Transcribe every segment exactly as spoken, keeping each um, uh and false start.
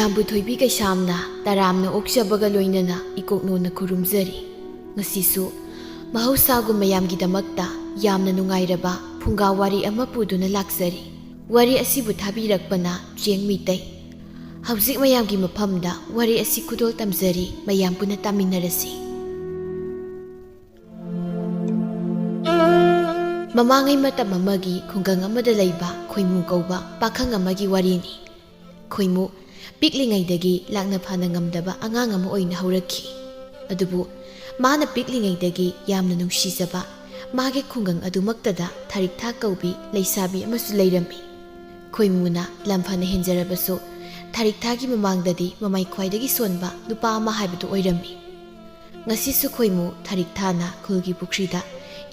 ꯌꯥꯝꯕꯨ ꯊꯣꯏꯕꯤ ꯀꯩꯁꯥꯝꯅ ꯇꯔꯥꯝꯅ ꯑꯣꯛꯆꯕꯒ ꯂꯣꯏꯅꯅ ꯏꯀꯣꯛꯅꯣꯅ ꯈꯨꯔꯨꯝꯖꯔꯤ꯫ ꯉꯁꯤꯁꯨ ꯃꯍꯧꯁꯥꯒꯨꯝ ꯃꯌꯥꯝꯒꯤꯗꯃꯛꯇ ꯌꯥꯝꯅ ꯅꯨꯡꯉꯥꯏꯔꯕ ꯐꯨꯡꯒꯥ ꯋꯥꯔꯤ ꯑꯃ ꯄꯨꯗꯨꯅ ꯂꯥꯛꯆꯔꯤ꯫ ꯋꯥꯔꯤ ꯑꯁꯤꯕꯨ ꯊꯥꯕꯤꯔꯛꯄꯅ ꯆꯦꯡ ꯃꯤꯇꯩ꯫ ꯍꯧꯖꯤꯛ ꯃꯌꯥꯝꯒꯤ ꯃꯐꯝꯗ ꯋꯥꯔꯤ ꯑꯁꯤ ꯈꯨꯗꯣꯜ ꯇꯝꯖꯔꯤ, ꯃꯌꯥꯝ ꯄꯨꯟꯅ ꯇꯥꯃꯤꯟꯅꯔꯁꯤ꯫ ꯃꯃꯥꯡꯉꯩ ꯃꯇꯝ ꯑꯃꯒꯤ ꯈꯨꯡꯒꯪ ꯑꯃꯗ ꯂꯩꯕ ꯈꯣꯏꯃꯨ ꯀꯧꯕ ꯄꯥꯈꯪ ꯑꯃꯒꯤ ꯋꯥꯔꯤꯅꯤ꯫ ꯈꯣꯏꯃꯨ ꯄꯤꯛꯂꯤꯉꯩꯗꯒꯤ ꯂꯥꯛꯅ ꯐꯥꯅ ꯉꯝꯗꯕ ꯑꯉꯥꯡ ꯑꯃ ꯑꯣꯏꯅ ꯍꯧꯔꯛꯈꯤ꯫ ꯑꯗꯨꯕꯨ ꯃꯥꯅ ꯄꯤꯛꯂꯤꯉꯩꯗꯒꯤ ꯌꯥꯝꯅ ꯅꯨꯡꯁꯤꯖꯕ ꯃꯥꯒꯤ ꯈꯨꯡꯒꯪ ꯑꯗꯨꯃꯛꯇꯗ ꯊꯥꯔꯤꯛꯊꯥ ꯀꯧꯕꯤ ꯂꯩꯁꯥꯕꯤ ꯑꯃꯁꯨ ꯂꯩꯔꯝꯃꯤ꯫ ꯈꯣꯏꯃꯨꯅ ꯂꯝ ꯐꯅ ꯍꯦꯟꯖꯔꯕꯁꯨ ꯊꯥꯔꯤꯛꯊꯥꯒꯤ ꯃꯃꯥꯡꯗꯗꯤ ꯃꯃꯥꯏ ꯈ꯭ꯋꯥꯏꯗꯒꯤ ꯁꯣꯟꯕ ꯅꯨꯄꯥ ꯑꯃ ꯍꯥꯏꯕꯗꯨ ꯑꯣꯏꯔꯝꯃꯤ꯫ ꯉꯁꯤꯁꯨ ꯈꯣꯏꯃꯨ ꯊꯥꯔꯤꯛꯊꯥꯅ ꯈꯨꯜꯒꯤ ꯄꯨꯈ꯭ꯔꯤꯗ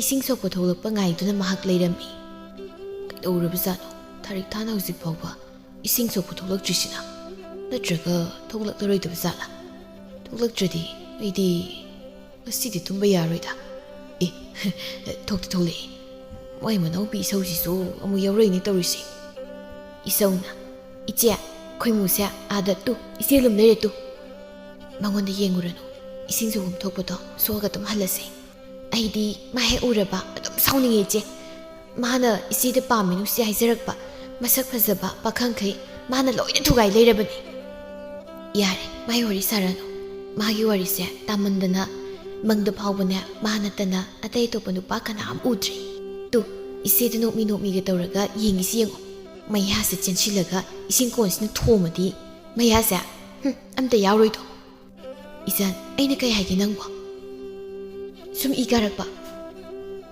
ꯏꯁꯤꯡ ꯁꯣꯛꯄ ꯊꯣꯛꯂꯛꯄ ꯉꯥꯏꯗꯨꯅ ꯃꯍꯥꯛ ꯂꯩꯔꯝꯃꯤ꯫ ꯀꯩꯗꯧꯔꯕꯖꯥꯠꯅꯣ ꯊꯥꯔꯤꯛꯊꯥꯅ ꯍꯧꯖꯤꯛ ꯐꯥꯎꯕ ꯏꯁꯤꯡ ꯁꯣꯛꯄ ꯊꯣꯛꯂꯛꯇ꯭ꯔꯤꯁꯤꯅ? ꯅꯠꯇ꯭ꯔꯒ ꯊꯣꯛꯂꯛꯂꯔꯣꯏꯗꯕ ꯖꯥꯠꯂꯥ? ꯊꯣꯛꯂꯛꯇ꯭ꯔꯗꯤ ꯑꯩꯗꯤ ꯉꯁꯤꯗꯤ ꯇꯨꯝꯕ ꯌꯥꯔꯣꯏꯗ꯫ ꯑꯦ, ꯊꯣꯛꯇꯤ ꯊꯣꯛꯂꯛꯑꯦ꯫ ꯃꯣꯏ ꯃꯅꯥꯎꯄꯤ ꯏꯁꯧꯁꯤꯁꯨ ꯑꯃꯨꯛ ꯌꯥꯎꯔꯛꯏꯅꯦ ꯇꯧꯔꯤꯁꯦ꯫ ꯏꯁꯧꯅ, "ꯏꯆꯦ, ꯈꯣꯏꯃꯨꯁꯦ ꯑꯥꯗ ꯇꯨ, ꯏꯆꯦ ꯂꯨꯝ ꯂꯩꯔꯦ ꯇꯨ꯫ ꯃꯉꯣꯟꯗ ꯌꯦꯡꯉꯨꯔꯅꯨ, ꯏꯁꯤꯡ ꯁꯣꯛꯐꯝ ꯊꯣꯛꯄꯗꯣ ꯁꯣꯛꯑꯒ ꯑꯗꯨꯝ ꯍꯜꯂꯁꯦ꯫ ꯑꯩꯗꯤ ꯃꯥ ꯍꯦꯛ ꯎꯔꯕ ꯑꯗꯨꯝ ꯁꯥꯎꯅꯤꯡꯉꯦ ꯏꯆꯦ꯫ ꯃꯥꯅ ꯏꯆꯦꯗ ꯄꯥꯝꯃꯤ ꯅꯨꯡꯁꯤ ꯍꯥꯏꯖꯔꯛꯄ ꯃꯁꯛ ꯐꯖꯕ ꯄꯥꯈꯪꯈꯩ ꯃꯥꯅ ꯂꯣꯏꯅ ꯊꯨꯒꯥꯏ ꯂꯩꯔꯕꯅꯤ꯫ ꯌꯥꯔꯦ, ꯃꯥꯏ ꯋꯥꯔꯤ ꯁꯥꯔꯅꯨ꯫ ꯃꯥꯒꯤ ꯋꯥꯔꯤꯁꯦ ꯇꯥꯃꯟꯗꯅ ꯃꯪꯗ ꯐꯥꯎꯕꯅꯦ ꯃꯥ ꯅꯠꯇꯅ ꯑꯇꯩ ꯑꯇꯣꯞꯄ ꯅꯨꯄꯥ ꯀꯅꯥꯝ ꯎꯗ꯭ꯔꯤ꯫ ꯇꯨ, ꯏꯆꯦꯗ ꯅꯣꯛꯃꯤ ꯅꯣꯛꯃꯤꯒ ꯇꯧꯔꯒ ꯌꯦꯡꯉꯤꯁꯤ ꯌꯦꯡꯉꯣ꯫ ꯃꯩꯌꯥꯁꯦ ꯆꯦꯟꯁꯤꯜꯂꯒ ꯏꯁꯤꯡ ꯀꯣꯟꯁꯤꯅ ꯊꯣꯝꯃꯗꯤ ꯃꯩꯌꯥꯁꯦ, ꯍꯨꯝ, ꯑꯝꯇ ꯌꯥꯎꯔꯣꯏꯗꯣ꯫ ꯏꯆꯟ, ꯑꯩꯅ ꯀꯩ ꯍꯥꯏꯒꯦ ꯅꯪꯕꯣ? ꯁꯨꯝ ꯏ ꯀꯥꯔꯛꯄ꯫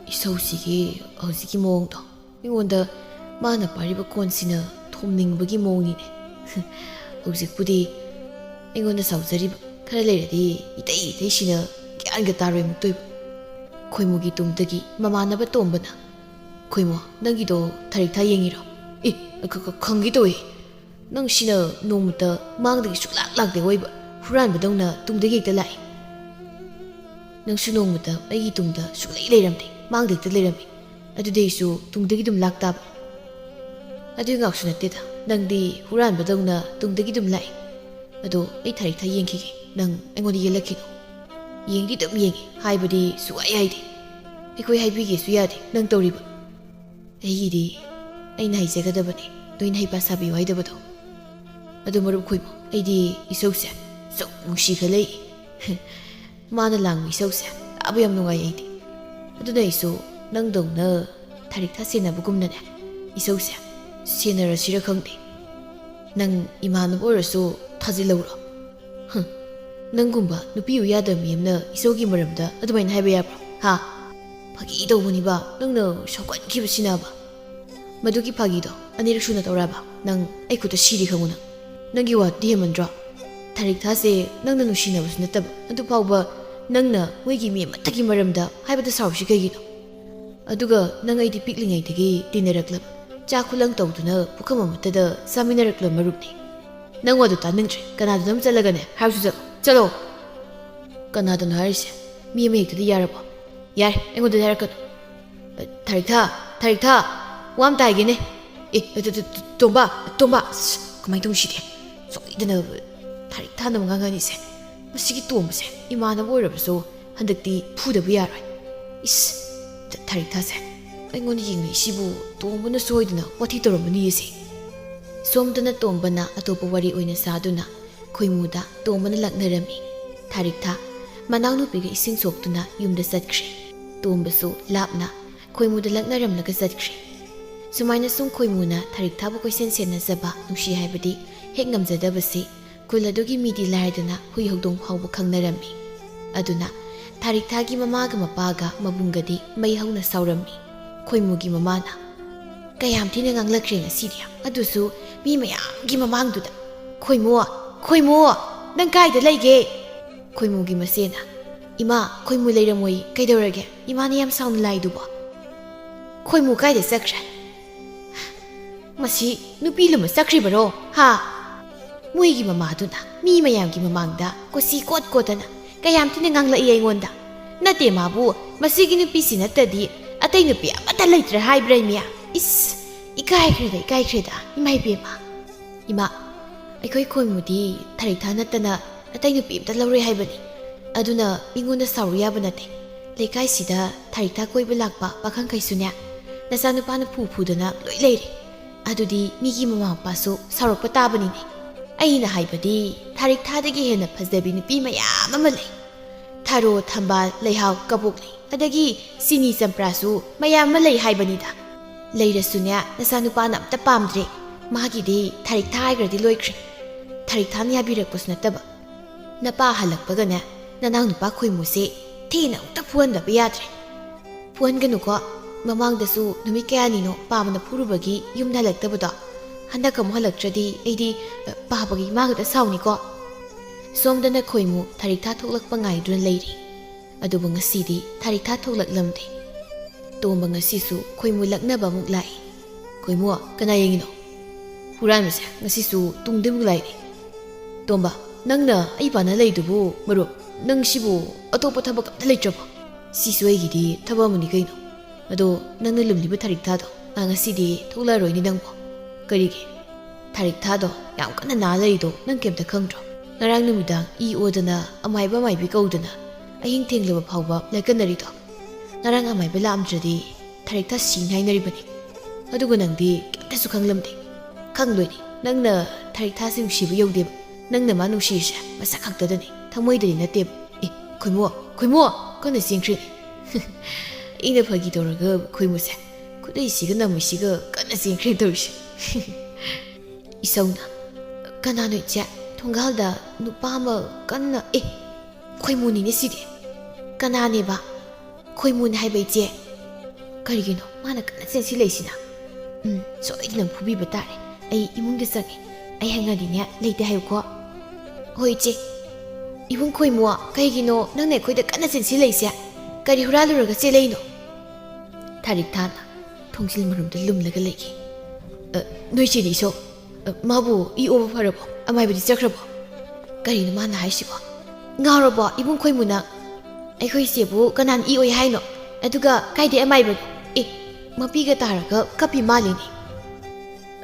ꯏꯁꯧꯁꯤꯒꯤ ꯍꯧꯖꯤꯛꯀꯤ ꯃꯑꯣꯡꯗꯣ ꯑꯩꯉꯣꯟꯗ ꯃꯥꯅ ꯄꯥꯏꯔꯤꯕ ꯀꯣꯟꯁꯤꯅ ꯊꯣꯝꯅꯤꯡꯕꯒꯤ ꯃꯑꯣꯡꯅꯤꯅꯦ꯫ ꯍꯧꯖꯤꯛꯄꯨꯗꯤ ꯑꯩꯉꯣꯟꯗ ꯁꯥꯎꯖꯔꯤꯕ ꯈꯔ ꯂꯩꯔꯗꯤ ꯏꯇꯩ ꯏꯇꯩꯁꯤꯅ ꯒ꯭ꯌꯥꯟꯒ ꯇꯥꯔꯣꯏ ꯑꯃꯨꯛꯇꯣꯏꯕ꯫ ꯈꯣꯏꯃꯨꯒꯤ ꯇꯨꯡꯗꯒꯤ ꯃꯃꯥꯟꯅꯕ ꯇꯣꯝꯕꯅ, "ꯈꯣꯏꯃꯨ, ꯅꯪꯒꯤꯗꯣ ꯊꯥꯔꯤꯛꯊꯥ ꯌꯦꯡꯉꯤꯔꯣ? ꯑꯦ, ꯈ-, ꯈ-, ꯈꯪꯒꯦ ꯇꯧꯋꯦ꯫ ꯅꯪ ꯁꯤꯅ ꯅꯣꯡꯃꯇ ꯃꯥꯡꯗꯒꯤ ꯁꯨꯛꯂꯥꯛ ꯂꯥꯛꯇꯦ ꯑꯣꯏꯕ, ꯍꯨꯔꯥꯟꯕꯗꯧꯅ ꯇꯨꯡꯗꯒꯤ ꯍꯦꯛꯇ ꯂꯥꯛꯏ꯫ ꯅꯪꯁꯨ ꯅꯣꯡꯃꯇ ꯑꯩꯒꯤ ꯇꯨꯡꯗ ꯁꯨꯛꯂꯩ ꯂꯩꯔꯝꯗꯦ, ꯃꯥꯡꯗ ꯍꯦꯛꯇ ꯂꯩꯔꯝꯃꯤ꯫ ꯑꯗꯨꯗꯤ ꯑꯩꯁꯨ ꯇꯨꯡꯗꯒꯤ ꯑꯗꯨꯝ ꯂꯥꯛꯇꯥꯕ?" "ꯑꯗꯨꯏ ꯉꯥꯛꯁꯨ ꯅꯠꯇꯦꯗ, ꯅꯪꯗꯤ ꯍꯨꯔꯥꯟꯕꯗꯧꯅ ꯇꯨꯡꯗꯒꯤ ꯑꯗꯨꯝ ꯂꯥꯛꯏ꯫ ꯑꯗꯣ ꯑꯩ ꯊꯥꯔꯤꯛꯊꯥ ꯌꯦꯡꯈꯤꯒꯦ, ꯅꯪ ꯑꯩꯉꯣꯟꯗ ꯌꯦꯜꯂꯛꯈꯤꯅꯣ꯫ ꯌꯦꯡꯗꯤ ꯑꯗꯨꯝ ꯌꯦꯡꯉꯤ, ꯍꯥꯏꯕꯗꯤ ꯁꯨꯛꯍꯥꯏ ꯍꯥꯏꯗꯦ꯫ ꯑꯩꯈꯣꯏ ꯍꯥꯏꯕꯤꯒꯦꯁꯨ ꯌꯥꯗꯦ ꯅꯪ ꯇꯧꯔꯤꯕ꯫ ꯑꯩꯒꯤꯗꯤ ꯑꯩꯅ ꯍꯩꯖꯒꯗꯕꯅꯤ, ꯅꯣꯏꯅ ꯍꯩꯄꯥ ꯁꯥꯕꯤꯌꯨ ꯍꯥꯏꯗꯕꯗꯣ꯫ ꯑꯗꯨ ꯃꯔꯨꯞ ꯈꯣꯏꯃꯣ, ꯑꯩꯗꯤ ꯏꯁꯧꯁꯦ ꯁꯨꯝ ꯅꯨꯡꯁꯤꯈꯠꯂꯛꯏ꯫ ꯃꯥꯅ ꯂꯥꯡꯕ ꯏꯁꯧꯁꯦ ꯇꯥꯕ ꯌꯥꯝ ꯅꯨꯡꯉꯥꯏ ꯑꯩꯗꯤ꯫ ꯑꯗꯨꯅ ꯑꯩꯁꯨ ꯅꯪꯗꯧꯅ ꯊꯥꯔꯤꯛꯊꯥ ꯁꯦꯟꯅꯕꯒꯨꯝꯅꯅꯦ, ꯏꯁꯧꯁꯦ ꯁꯦꯟꯅꯔꯁꯤꯔ ꯈꯪꯗꯦ꯫ ꯅꯪ ꯏꯃꯥꯟꯅꯕ ꯑꯣꯏꯔꯁꯨ ꯊꯥꯖꯤꯜꯍꯧꯔꯣ꯫ ꯍꯝ, ꯅꯪꯒꯨꯝꯕ ꯅꯨꯄꯤ ꯑꯣꯏ ꯌꯥꯗꯕ ꯃꯤ ꯑꯃꯅ ꯏꯁꯧꯒꯤ ꯃꯔꯝꯗ ꯑꯗꯨꯃꯥꯏꯅ ꯍꯥꯏꯕ ꯌꯥꯕ꯭ꯔꯣ? ꯍꯥ? ꯐꯥꯒꯤ ꯇꯧꯕꯅꯤꯕ, ꯅꯪꯅ ꯁꯥꯎꯒꯠꯈꯤꯕꯁꯤꯅꯕ꯫ ꯃꯗꯨꯒꯤ ꯐꯥꯒꯤꯗꯣ ꯑꯅꯤꯔꯛ ꯁꯨꯅ ꯇꯧꯔꯛꯑꯕ ꯅꯪ ꯑꯩ ꯈꯨꯠꯇ ꯁꯤꯔꯤ ꯈꯪꯉꯨ ꯅꯪ꯫ ꯅꯪꯒꯤ ꯋꯥꯗꯨꯗꯤ ꯍꯦꯟꯃꯟꯗ꯭ꯔꯣ? ꯊꯥꯔꯤꯛꯊꯥꯁꯦ ꯅꯪꯅ ꯅꯨꯡꯁꯤꯅꯕꯁꯨ ꯅꯠꯇꯕ, ꯑꯗꯨꯐꯥꯎꯕ ꯅꯪꯅ ꯃꯣꯏꯒꯤ ꯃꯤ ꯑꯃꯠꯇꯒꯤ ꯃꯔꯝꯗ ꯍꯥꯏꯕꯗ ꯁꯥꯎꯔꯤꯁꯤ ꯀꯩꯒꯤꯅꯣ? ꯑꯗꯨꯒ ꯅꯪ ꯑꯩꯗꯤ ꯄꯤꯛꯂꯤꯉꯩꯗꯒꯤ ꯇꯤꯟꯅꯔꯛꯂꯕ, ꯆꯥꯛ ꯈꯨꯂꯪ ꯇꯧꯗꯨꯅ ꯄꯨꯈꯝ ꯑꯃꯠꯇꯗ ꯆꯥꯃꯤꯟꯅꯔꯛꯂꯕ ꯃꯔꯨꯞꯅꯤ꯫ ꯅꯪ ꯋꯥꯗꯨ ꯇꯥꯅꯤꯡꯗ꯭ꯔꯦ, ꯀꯅꯥꯗꯅꯣꯝ ꯆꯠꯂꯒꯅꯦ ꯍꯥꯏꯔꯨꯆꯣ ꯆꯠꯂꯣ꯫ ꯆꯠꯂꯣ꯫ ꯀꯅꯥꯗꯅꯣ ꯍꯥꯏꯔꯤꯁꯦ? ꯃꯤ ꯑꯃ ꯍꯦꯛꯇꯗꯤ ꯌꯥꯔꯕꯣ? ꯌꯥꯔꯦ, ꯑꯩꯉꯣꯟꯗꯗꯤ ꯍꯥꯏꯔꯛꯀꯅꯨ꯫ ꯊꯥꯔꯤꯛꯊꯥ, ꯊꯥꯔꯤꯛꯊꯥ, ꯋꯥ ꯑꯝꯇ ꯍꯥꯏꯒꯦꯅꯦ꯫ ꯑꯦ, ꯇ-, ꯇ-, ꯇ-, ꯇꯣꯝꯕ, ꯇꯣꯝꯕ, ꯑꯁ, ꯀꯃꯥꯏꯅ ꯇꯧꯅꯤ ꯁꯤꯗꯤ? ꯁꯣꯏꯗꯅ ꯊꯥꯔꯤꯛꯊꯥꯅ ꯑꯃꯨꯛ ꯉꯥꯡꯉꯅꯤꯁꯦ꯫ ꯃꯁꯤꯒꯤ ꯇꯣꯝꯕꯁꯦ ꯏꯃꯥꯟꯅꯕ ꯑꯣꯏꯔꯕꯁꯨ ꯍꯟꯗꯛꯇꯤ ꯐꯨꯗꯕ ꯌꯥꯔꯣꯏ꯫ ꯏꯁ, ꯊ-, ꯊꯥꯔꯤꯛꯊꯥꯁꯦ ꯑꯩꯉꯣꯟꯗ ꯌꯦꯡꯂꯛꯏꯁꯤꯕꯨ ꯇꯣꯝꯕꯅ ꯁꯣꯏꯗꯅ ꯋꯥꯊꯤ ꯇꯧꯔꯝꯃꯅꯤꯌꯦ ꯁꯤ꯫ ꯁꯣꯝꯗꯅ ꯇꯣꯝꯕꯅ ꯑꯇꯣꯞꯄ ꯋꯥꯔꯤ ꯑꯣꯏꯅ ꯁꯥꯗꯨꯅ ꯈꯣꯏꯃꯨꯗ ꯇꯣꯝꯕꯅ ꯂꯛꯅꯔꯝꯃꯤ꯫ ꯊꯥꯔꯤꯛꯊꯥ ꯃꯅꯥꯎꯅꯨꯄꯤꯒ ꯏꯁꯤꯡ ꯁꯣꯛꯇꯨꯅ ꯌꯨꯝꯗ ꯆꯠꯈ꯭ꯔꯦ꯫ ꯇꯣꯝꯕꯁꯨ ꯂꯥꯞꯅ ꯈꯣꯏꯃꯨꯗ ꯂꯛꯅꯔꯝꯂꯒ ꯆꯠꯈ꯭ꯔꯦ꯫ ꯁꯨꯃꯥꯏꯅ ꯁꯨꯝ ꯈꯣꯏꯃꯨꯅ ꯊꯥꯔꯤꯛꯊꯥꯕꯨ ꯀꯣꯏꯁꯦꯟ ꯁꯦꯟꯅꯖꯕ, ꯅꯨꯡꯁꯤ ꯍꯥꯏꯕꯗꯤ ꯍꯦꯛ ꯉꯝꯖꯗꯕꯁꯤ ꯈꯨꯜ ꯑꯗꯨꯒꯤ ꯃꯤꯗꯤ ꯂꯥꯏꯔꯗꯅ ꯍꯨꯏ ꯍꯧꯗꯣꯡ ꯐꯥꯎꯕ ꯈꯪꯅꯔꯝꯃꯤ꯫ ꯑꯗꯨꯅ ꯊꯥꯔꯤꯛꯊꯥꯒꯤ ꯃꯃꯥꯒ ꯃꯄꯥꯒ ꯃꯕꯨꯡꯒꯗꯤ ꯃꯩ ꯍꯧꯅ ꯁꯥꯎꯔꯝꯃꯤ꯫ ꯈꯣꯏꯃꯨꯒꯤ ꯃꯃꯥꯅ, "ꯀꯌꯥꯝ ꯊꯤꯅ ꯉꯥꯡꯂꯛꯈ꯭ꯔꯦ ꯉꯁꯤꯗꯤ, ꯑꯗꯨꯁꯨ ꯃꯤ ꯃꯌꯥꯝꯒꯤ ꯃꯃꯥꯡꯗꯨꯗ꯫ ꯈꯣꯏꯃꯨ, ꯈꯣꯏꯃꯨ, ꯅꯪ ꯀꯥꯏꯗ ꯂꯩꯒꯦ?" ꯈꯣꯏꯃꯨꯒꯤ ꯃꯆꯦꯅ, "ꯏꯃꯥ, ꯈꯣꯏꯃꯨ ꯂꯩꯔꯝꯃꯣꯏ, ꯀꯩꯗꯧꯔꯒꯦ? ꯏꯃꯥꯅ ꯌꯥꯝ ꯁꯥꯎꯅ ꯂꯥꯛꯏꯗꯨꯕꯣ?" "ꯈꯣꯏꯃꯨ ꯀꯥꯏꯗ ꯆꯠꯈ꯭ꯔꯦ?" "ꯃꯁꯤ ꯅꯨꯄꯤ ꯂꯨꯝꯕ ꯆꯠꯈ꯭ꯔꯤꯕꯔꯣ? ꯍꯥ? ꯃꯣꯏꯒꯤ ꯃꯃꯥꯗꯨꯅ ꯃꯤ ꯃꯌꯥꯝꯒꯤ ꯃꯃꯥꯡꯗ ꯀꯣꯆꯤ ꯀꯣꯠ ꯀꯣꯠꯇꯅ ꯀꯌꯥꯝ ꯊꯤꯅ ꯉꯥꯡꯂꯛꯏ ꯑꯩꯉꯣꯟꯗ꯫ ꯅꯠꯇꯦ ꯃꯥꯕꯨ, ꯃꯁꯤꯒꯤ ꯅꯨꯄꯤꯁꯤ ꯅꯠꯇꯗꯤ ꯑꯇꯩ ꯅꯨꯄꯤ ꯑꯃꯠꯇ ꯂꯩꯇ꯭ꯔꯦ ꯍꯥꯏꯕ꯭ꯔꯥ ꯏꯃꯤ? ꯏꯁ, ꯏꯀꯥꯏꯈ꯭ꯔꯦꯗ, ꯏꯀꯥꯏꯈ꯭ꯔꯦꯗ, ꯏꯃꯥ ꯏꯕꯦꯝꯃ꯫ ꯏꯃꯥ, ꯑꯩꯈꯣꯏ ꯈꯣꯏꯃꯨꯗꯤ ꯊꯔꯤꯛꯊꯥ ꯅꯠꯇꯅ ꯑꯇꯩ ꯅꯨꯄꯤ ꯑꯝꯇ ꯂꯧꯔꯣꯏ ꯍꯥꯏꯕꯅꯤ꯫ ꯑꯗꯨꯅ ꯃꯤꯉꯣꯟꯗ ꯁꯥꯎꯔꯨ ꯌꯥꯕ ꯅꯠꯇꯦ꯫ ꯂꯩꯀꯥꯏꯁꯤꯗ ꯊꯔꯤꯛꯊꯥ ꯀꯣꯏꯕ ꯂꯥꯛꯄ ꯄꯥꯈꯪꯈꯩꯁꯨꯅꯦ, ꯅꯆꯥꯅꯨꯄꯥꯅ ꯐꯨ ꯐꯨꯗꯅ ꯂꯣꯏ ꯂꯩꯔꯦ꯫ ꯑꯗꯨꯗꯤ ꯃꯤꯒꯤ ꯃꯃꯥ ꯃꯄꯥꯁꯨ ꯁꯥꯎꯔꯛꯄ ꯇꯥꯕꯅꯤꯅꯦ꯫ ꯑꯩꯅ ꯍꯥꯏꯕꯗꯤ, ꯊꯔꯤꯛꯊꯥꯗꯒꯤ ꯍꯦꯟꯅ ꯐꯖꯕꯤ ꯅꯨꯄꯤ ꯃꯌꯥꯝ ꯑꯃ ꯂꯩ꯫ ꯊꯔꯣ, ꯊꯝꯕꯥꯜ, ꯂꯩꯍꯥꯎ, ꯀꯕꯣꯛ ꯂꯩ, ꯑꯗꯒꯤ ꯆꯤꯅꯤ ꯆꯝꯄ꯭ꯔꯥꯁꯨ ꯃꯌꯥꯝ ꯑꯃ ꯂꯩ ꯍꯥꯏꯕꯅꯤꯗ꯫ ꯂꯩꯔꯁꯨꯅꯦ, ꯅꯆꯥꯅꯨꯄꯥꯅ ꯑꯝꯇ ꯄꯥꯝꯗ꯭ꯔꯦ꯫ ꯃꯥꯒꯤꯗꯤ ꯊꯔꯤꯛꯊꯥ ꯍꯥꯏꯈ꯭ꯔꯗꯤ ꯂꯣꯏꯈ꯭ꯔꯦ꯫ ꯊꯔꯤꯛꯊꯥꯅ ꯌꯥꯕꯤꯔꯛꯄꯁꯨ ꯅꯠꯇꯕ꯫ ꯅꯄꯥ ꯍꯜꯂꯛꯄꯒꯅꯦ, ꯅꯅꯥꯎ ꯅꯨꯄꯥ ꯈꯣꯏꯃꯨꯁꯦ ꯊꯤꯅ ꯑꯃꯨꯛꯇ ꯐꯨꯍꯟꯗꯕ ꯌꯥꯗ꯭ꯔꯦ꯫ ꯐꯨꯍꯟꯒꯅꯨꯀꯣ꯫ ꯃꯃꯥꯡꯗꯁꯨ ꯅꯨꯃꯤꯠ ꯀꯌꯥꯅꯤꯅꯣ ꯄꯥꯕꯅ ꯐꯨꯔꯨꯕꯒꯤ ꯌꯨꯝꯗ ꯍꯜꯂꯛꯇꯕꯗꯣ꯫ ꯍꯟꯗꯛ ꯑꯃꯨꯛ ꯍꯜꯂꯛꯇ꯭ꯔꯗꯤ ꯑꯩꯗꯤ, ꯑ, ꯄꯥꯕꯒꯤ ꯏꯃꯥ ꯈꯛꯇ ꯁꯥꯎꯅꯤꯀꯣ꯫ ꯁꯣꯝꯗꯅ ꯈꯣꯏꯃꯨ ꯊꯔꯤꯛꯊꯥ ꯊꯣꯛꯂꯛꯄ ꯉꯥꯏꯗꯨꯅ ꯂꯩꯔꯤ꯫ ꯑꯗꯨꯕꯨ ꯉꯁꯤꯗꯤ ꯊꯔꯤꯛꯊꯥ ꯊꯣꯛꯂꯛꯂꯝꯗꯦ꯫ ꯇꯣꯝꯕ ꯉꯁꯤꯁꯨ ꯈꯣꯏꯃꯨ ꯂꯛꯅꯕ ꯑꯃꯨꯛ ꯂꯥꯛꯏ꯫ "ꯈꯣꯏꯃꯨ, ꯀꯅꯥ ꯌꯦꯡꯉꯤꯅꯣ? ꯍꯨꯔꯥꯟꯕꯁꯦ ꯉꯁꯤꯁꯨ ꯇꯨꯡꯗ ꯑꯃꯨꯛ ꯂꯥꯛꯏꯅꯦ꯫ ꯇꯣꯝꯕ, ꯅꯪꯅ ꯑꯩ ꯄꯥꯅ ꯂꯩꯗꯨꯕꯨ ꯃꯔꯨꯞ, ꯅꯪ ꯁꯤꯕꯨ ꯑꯇꯣꯞꯄ ꯊꯕꯛ ꯑꯝꯇ ꯂꯩꯇ꯭ꯔꯕꯣ? ꯁꯤꯁꯨ ꯑꯩꯒꯤꯗꯤ ꯊꯕꯛ ꯑꯃꯅꯤ ꯀꯩꯅꯣ꯫ ꯑꯗꯣ ꯅꯪꯅ ꯂꯨꯝꯂꯤꯕ ꯊꯔꯤꯛꯊꯥꯗꯣ ꯃꯥ ꯉꯁꯤꯗꯤ ꯊꯣꯛꯂꯛꯑꯔꯣꯏꯅꯦ ꯅꯪꯕꯣ꯫ ꯀꯔꯤꯒꯤ? ꯊꯔꯤꯛꯊꯥꯗꯣ ꯌꯥꯝ ꯀꯟꯅ ꯅꯥ ꯂꯩꯔꯤꯗꯣ ꯅꯪ ꯀꯩꯝꯇ ꯈꯪꯗ꯭ꯔꯣ? ꯉꯔꯥꯡ ꯅꯨꯃꯤꯗꯥꯡ ꯏ ꯑꯣꯗꯅ ꯑꯃꯥꯏꯕ ꯑꯃꯥꯏꯕꯤ ꯀꯧꯗꯅ ꯑꯍꯤꯡ ꯊꯦꯡꯂꯕ ꯐꯥꯎꯕ ꯂꯥꯏꯀꯠꯅꯔꯤꯗꯣ꯫ ꯉꯔꯥꯡ ꯑꯃꯥꯏꯕ ꯂꯥꯛꯑꯝꯗ꯭ꯔꯗꯤ ꯊꯔꯤꯛꯊꯥ ꯁꯤꯅꯤ ꯍꯥꯏꯅꯔꯤꯕꯅꯤ꯫ ꯑꯗꯨꯒ ꯅꯪꯗꯤ ꯀꯩꯝꯇꯁꯨ ꯈꯪꯂꯝꯗꯦ꯫ ꯈꯪꯂꯣꯏꯅꯦ꯫ ꯅꯪꯅ ꯊꯔꯤꯛꯊꯥꯁꯦ ꯅꯨꯡꯁꯤꯕ ꯌꯧꯗꯦꯕ꯫ ꯅꯪꯅ ꯃꯥ ꯅꯨꯡꯁꯤꯔꯤꯁꯦ ꯃꯁꯛ ꯈꯛꯇꯗꯅꯤ, ꯊꯃꯣꯏꯗꯗꯤ ꯅꯠꯇꯦꯕ꯫ ꯑꯦ, ꯈꯣꯏꯃꯨ, ꯈꯣꯏꯃꯨ! ꯀꯟꯅ ꯆꯦꯟꯈ꯭ꯔꯦꯅꯦ꯫ ꯑꯩꯅ ꯐꯥꯒꯤ ꯇꯧꯔꯒ ꯈꯣꯏꯃꯨꯁꯦ ꯈꯨꯗꯩꯁꯤꯒ ꯅꯃꯩꯁꯤꯒ ꯀꯟꯅ ꯆꯦꯟꯈ꯭ꯔꯦ ꯇꯧꯔꯤꯁꯦ꯫ ꯏꯁꯧꯅ, "ꯀꯅꯥꯅꯣ ꯏꯆꯦ? ꯊꯣꯡꯒꯥꯜꯗ ꯅꯨꯄꯥ ꯑꯃ ꯀꯟꯅ, ꯑꯦ, ꯈꯣꯏꯃꯨꯅꯤꯅꯦ ꯁꯤꯗꯤ꯫ ꯀꯅꯥꯅꯦꯕ?" "ꯈꯣꯏꯃꯨꯅꯦ ꯍꯥꯏꯕ ꯏꯆꯦ꯫ ꯀꯔꯤꯒꯤꯅꯣ ꯃꯥꯅ ꯀꯟꯅ ꯆꯦꯟꯁꯤꯜꯂꯛꯏꯁꯤꯅ? ꯎꯝ, ꯁꯣꯏꯗꯅ ꯐꯨꯕꯤꯕ ꯇꯥꯔꯦ꯫ ꯑꯩ ꯏꯃꯨꯡꯗ ꯆꯪꯉꯦ꯫ ꯑꯩ ꯍꯪꯉꯗꯤꯅꯦ ꯂꯩꯇꯦ ꯍꯥꯏꯌꯨꯀꯣ꯫" "ꯍꯣꯏ ꯏꯆꯦ꯫ ꯏꯕꯨꯡ ꯈꯣꯏꯃꯨ, ꯀꯩꯒꯤꯅꯣ ꯅꯪꯅ ꯑꯩꯈꯣꯏꯗ ꯀꯟꯅ ꯆꯦꯟꯁꯤꯜꯂꯛꯏꯁꯦ? ꯀꯔꯤ ꯍꯨꯔꯥꯜꯂꯨꯔꯒ ꯆꯦꯜꯂꯛꯏꯅꯣ?" ꯊꯔꯤꯛ ꯊꯥꯅ ꯊꯣꯡꯖꯤꯜ ꯃꯔꯨꯝꯗ ꯂꯨꯝꯂꯒ ꯂꯩꯈꯤ꯫ "ꯑ, ꯅꯣꯏ ꯆꯦꯗꯤ ꯏꯁꯧ? ꯑ, ꯃꯥꯕꯨ ꯏ ꯑꯣꯕ ꯐꯔꯕꯣ? ꯑꯃꯥꯏꯕꯗꯤ ꯆꯠꯈ꯭ꯔꯕꯣ? ꯀꯔꯤꯅꯣ ꯃꯥꯅ ꯍꯥꯏꯁꯤꯕꯣ? ꯉꯥꯎꯔꯕꯣ ꯏꯕꯨꯡ ꯈꯣꯏꯃꯨꯅ? ꯑꯩꯈꯣꯏ ꯏꯆꯦꯕꯨ ꯀꯅꯥꯅ ꯏ ꯑꯣꯏ ꯍꯥꯏꯅꯣ? ꯑꯗꯨꯒ ꯀꯥꯏꯗꯩ ꯑꯃꯥꯏꯕꯅꯣ? ꯑꯦ, ꯃꯄꯤꯒ ꯇꯥꯔꯒ ꯀꯞꯄꯤ ꯃꯥꯜꯂꯤꯅꯦ꯫"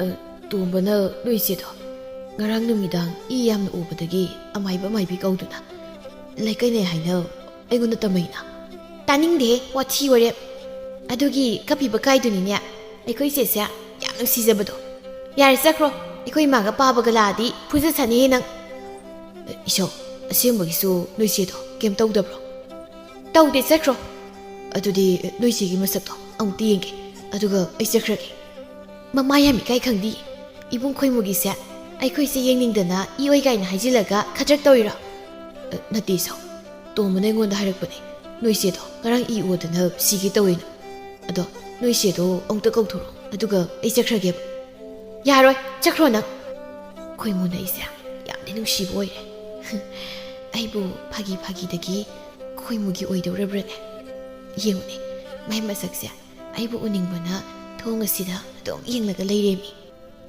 "ꯑ, ꯇꯣꯝꯕꯅ ꯅꯣꯏ ꯏꯆꯦꯗꯣ ꯉꯔꯥꯡ ꯅꯨꯃꯤꯗꯥꯡ ꯏ ꯌꯥꯝꯅ ꯎꯕꯗꯒꯤ ꯑꯃꯥꯏꯕ ꯑꯃꯥꯏꯕꯤ ꯀꯧꯗꯨꯅ ꯂꯩꯀꯥꯏꯅꯩ ꯍꯥꯏꯅ ꯑꯩꯉꯣꯟꯗ ꯇꯝꯃꯩꯅ꯫ ꯇꯥꯅꯤꯡꯗꯦ ꯋꯥꯊꯤ ꯋꯥꯔꯦꯞ꯫ ꯑꯗꯨꯒꯤ ꯀꯞꯄꯤꯕ ꯀꯥꯏꯗꯨꯅꯤꯅꯦ ꯑꯩꯈꯣꯏ ꯆꯦꯁꯦ ꯌꯥꯝ ꯅꯨꯡꯁꯤꯖꯕꯗꯣ꯫ ꯌꯥꯔꯦ ꯆꯠꯈ꯭ꯔꯣ, ꯑꯩꯈꯣꯏ ꯏꯃꯥꯒ ꯄꯥꯕꯒ ꯂꯥꯛꯑꯗꯤ ꯐꯨꯖ ꯁꯥꯅꯤꯍꯦ ꯅꯪ꯫ ꯏꯁꯧ, ꯑꯁꯦꯡꯕꯒꯤꯁꯨ ꯅꯣꯏ ꯆꯦꯗꯣ ꯀꯩꯝ ꯇꯧꯗꯕ꯭ꯔꯣ? ꯇꯧꯗꯦ, ꯆꯠꯈ꯭ꯔꯣ꯫ ꯑꯗꯨꯗꯤ ꯅꯣꯏ ꯆꯦꯒꯤ ꯃꯁꯛꯇꯣ ꯑꯃꯨꯛꯇ ꯌꯦꯡꯒꯦ, ꯑꯗꯨꯒ ꯑꯩ ꯆꯠꯈ꯭ꯔꯒꯦ꯫ ꯃꯃꯥ ꯌꯥꯝ ꯏꯀꯥꯏ ꯈꯪꯗꯤ ꯏꯕꯨꯡ ꯈꯣꯏꯃꯨꯒꯤꯁꯦ ꯑꯩꯈꯣꯏꯁꯦ ꯌꯦꯡꯅꯤꯡꯗꯅ ꯏ ꯑꯣꯏ ꯀꯥꯏꯅ ꯍꯥꯏꯖꯤꯜꯂꯒ ꯈꯗ꯭ꯔꯛ ꯇꯧꯔꯤꯔꯣ? "ꯑ, ꯅꯠꯇꯦ ꯏꯁꯧ, ꯇꯣꯝꯕꯅ ꯑꯩꯉꯣꯟꯗ ꯍꯥꯏꯔꯛꯄꯅꯦ, ꯅꯣꯏ ꯆꯦꯗꯣ ꯉꯔꯥꯡ ꯏ ꯑꯣꯗꯅ ꯁꯤꯒꯦ ꯇꯧꯋꯦꯅ꯫ ꯑꯗꯣ ꯅꯣꯏ ꯆꯦꯗꯣ ꯑꯃꯨꯛꯇ ꯀꯧꯊꯣꯔꯛꯑꯣ, ꯑꯗꯨꯒ ꯑꯩ ꯆꯠꯈ꯭ꯔꯒꯦꯕ"꯫ "ꯌꯥꯔꯣꯏ, ꯆꯠꯈ꯭ꯔꯣ ꯅꯪ"꯫ ꯈꯣꯏꯃꯨꯅ ꯑꯩꯁꯦ ꯌꯥꯝꯅ ꯅꯨꯡꯁꯤꯕ ꯑꯣꯏꯔꯦ꯫ ꯑꯩꯕꯨ ꯐꯥꯒꯤ ꯐꯥꯒꯤꯗꯒꯤ ꯈꯣꯏꯃꯨꯒꯤ ꯑꯣꯏꯗꯧꯔꯕ꯭ꯔꯅꯦ? ꯌꯦꯡꯉꯨꯅꯦ, ꯃꯥꯏ ꯃꯁꯛꯁꯦ ꯑꯩꯕꯨ ꯎꯅꯤꯡꯕꯅ ꯊꯣꯡ ꯑꯁꯤꯗ ꯑꯗꯨꯝ ꯌꯦꯡꯂꯒ ꯂꯩꯔꯦꯃꯤ꯫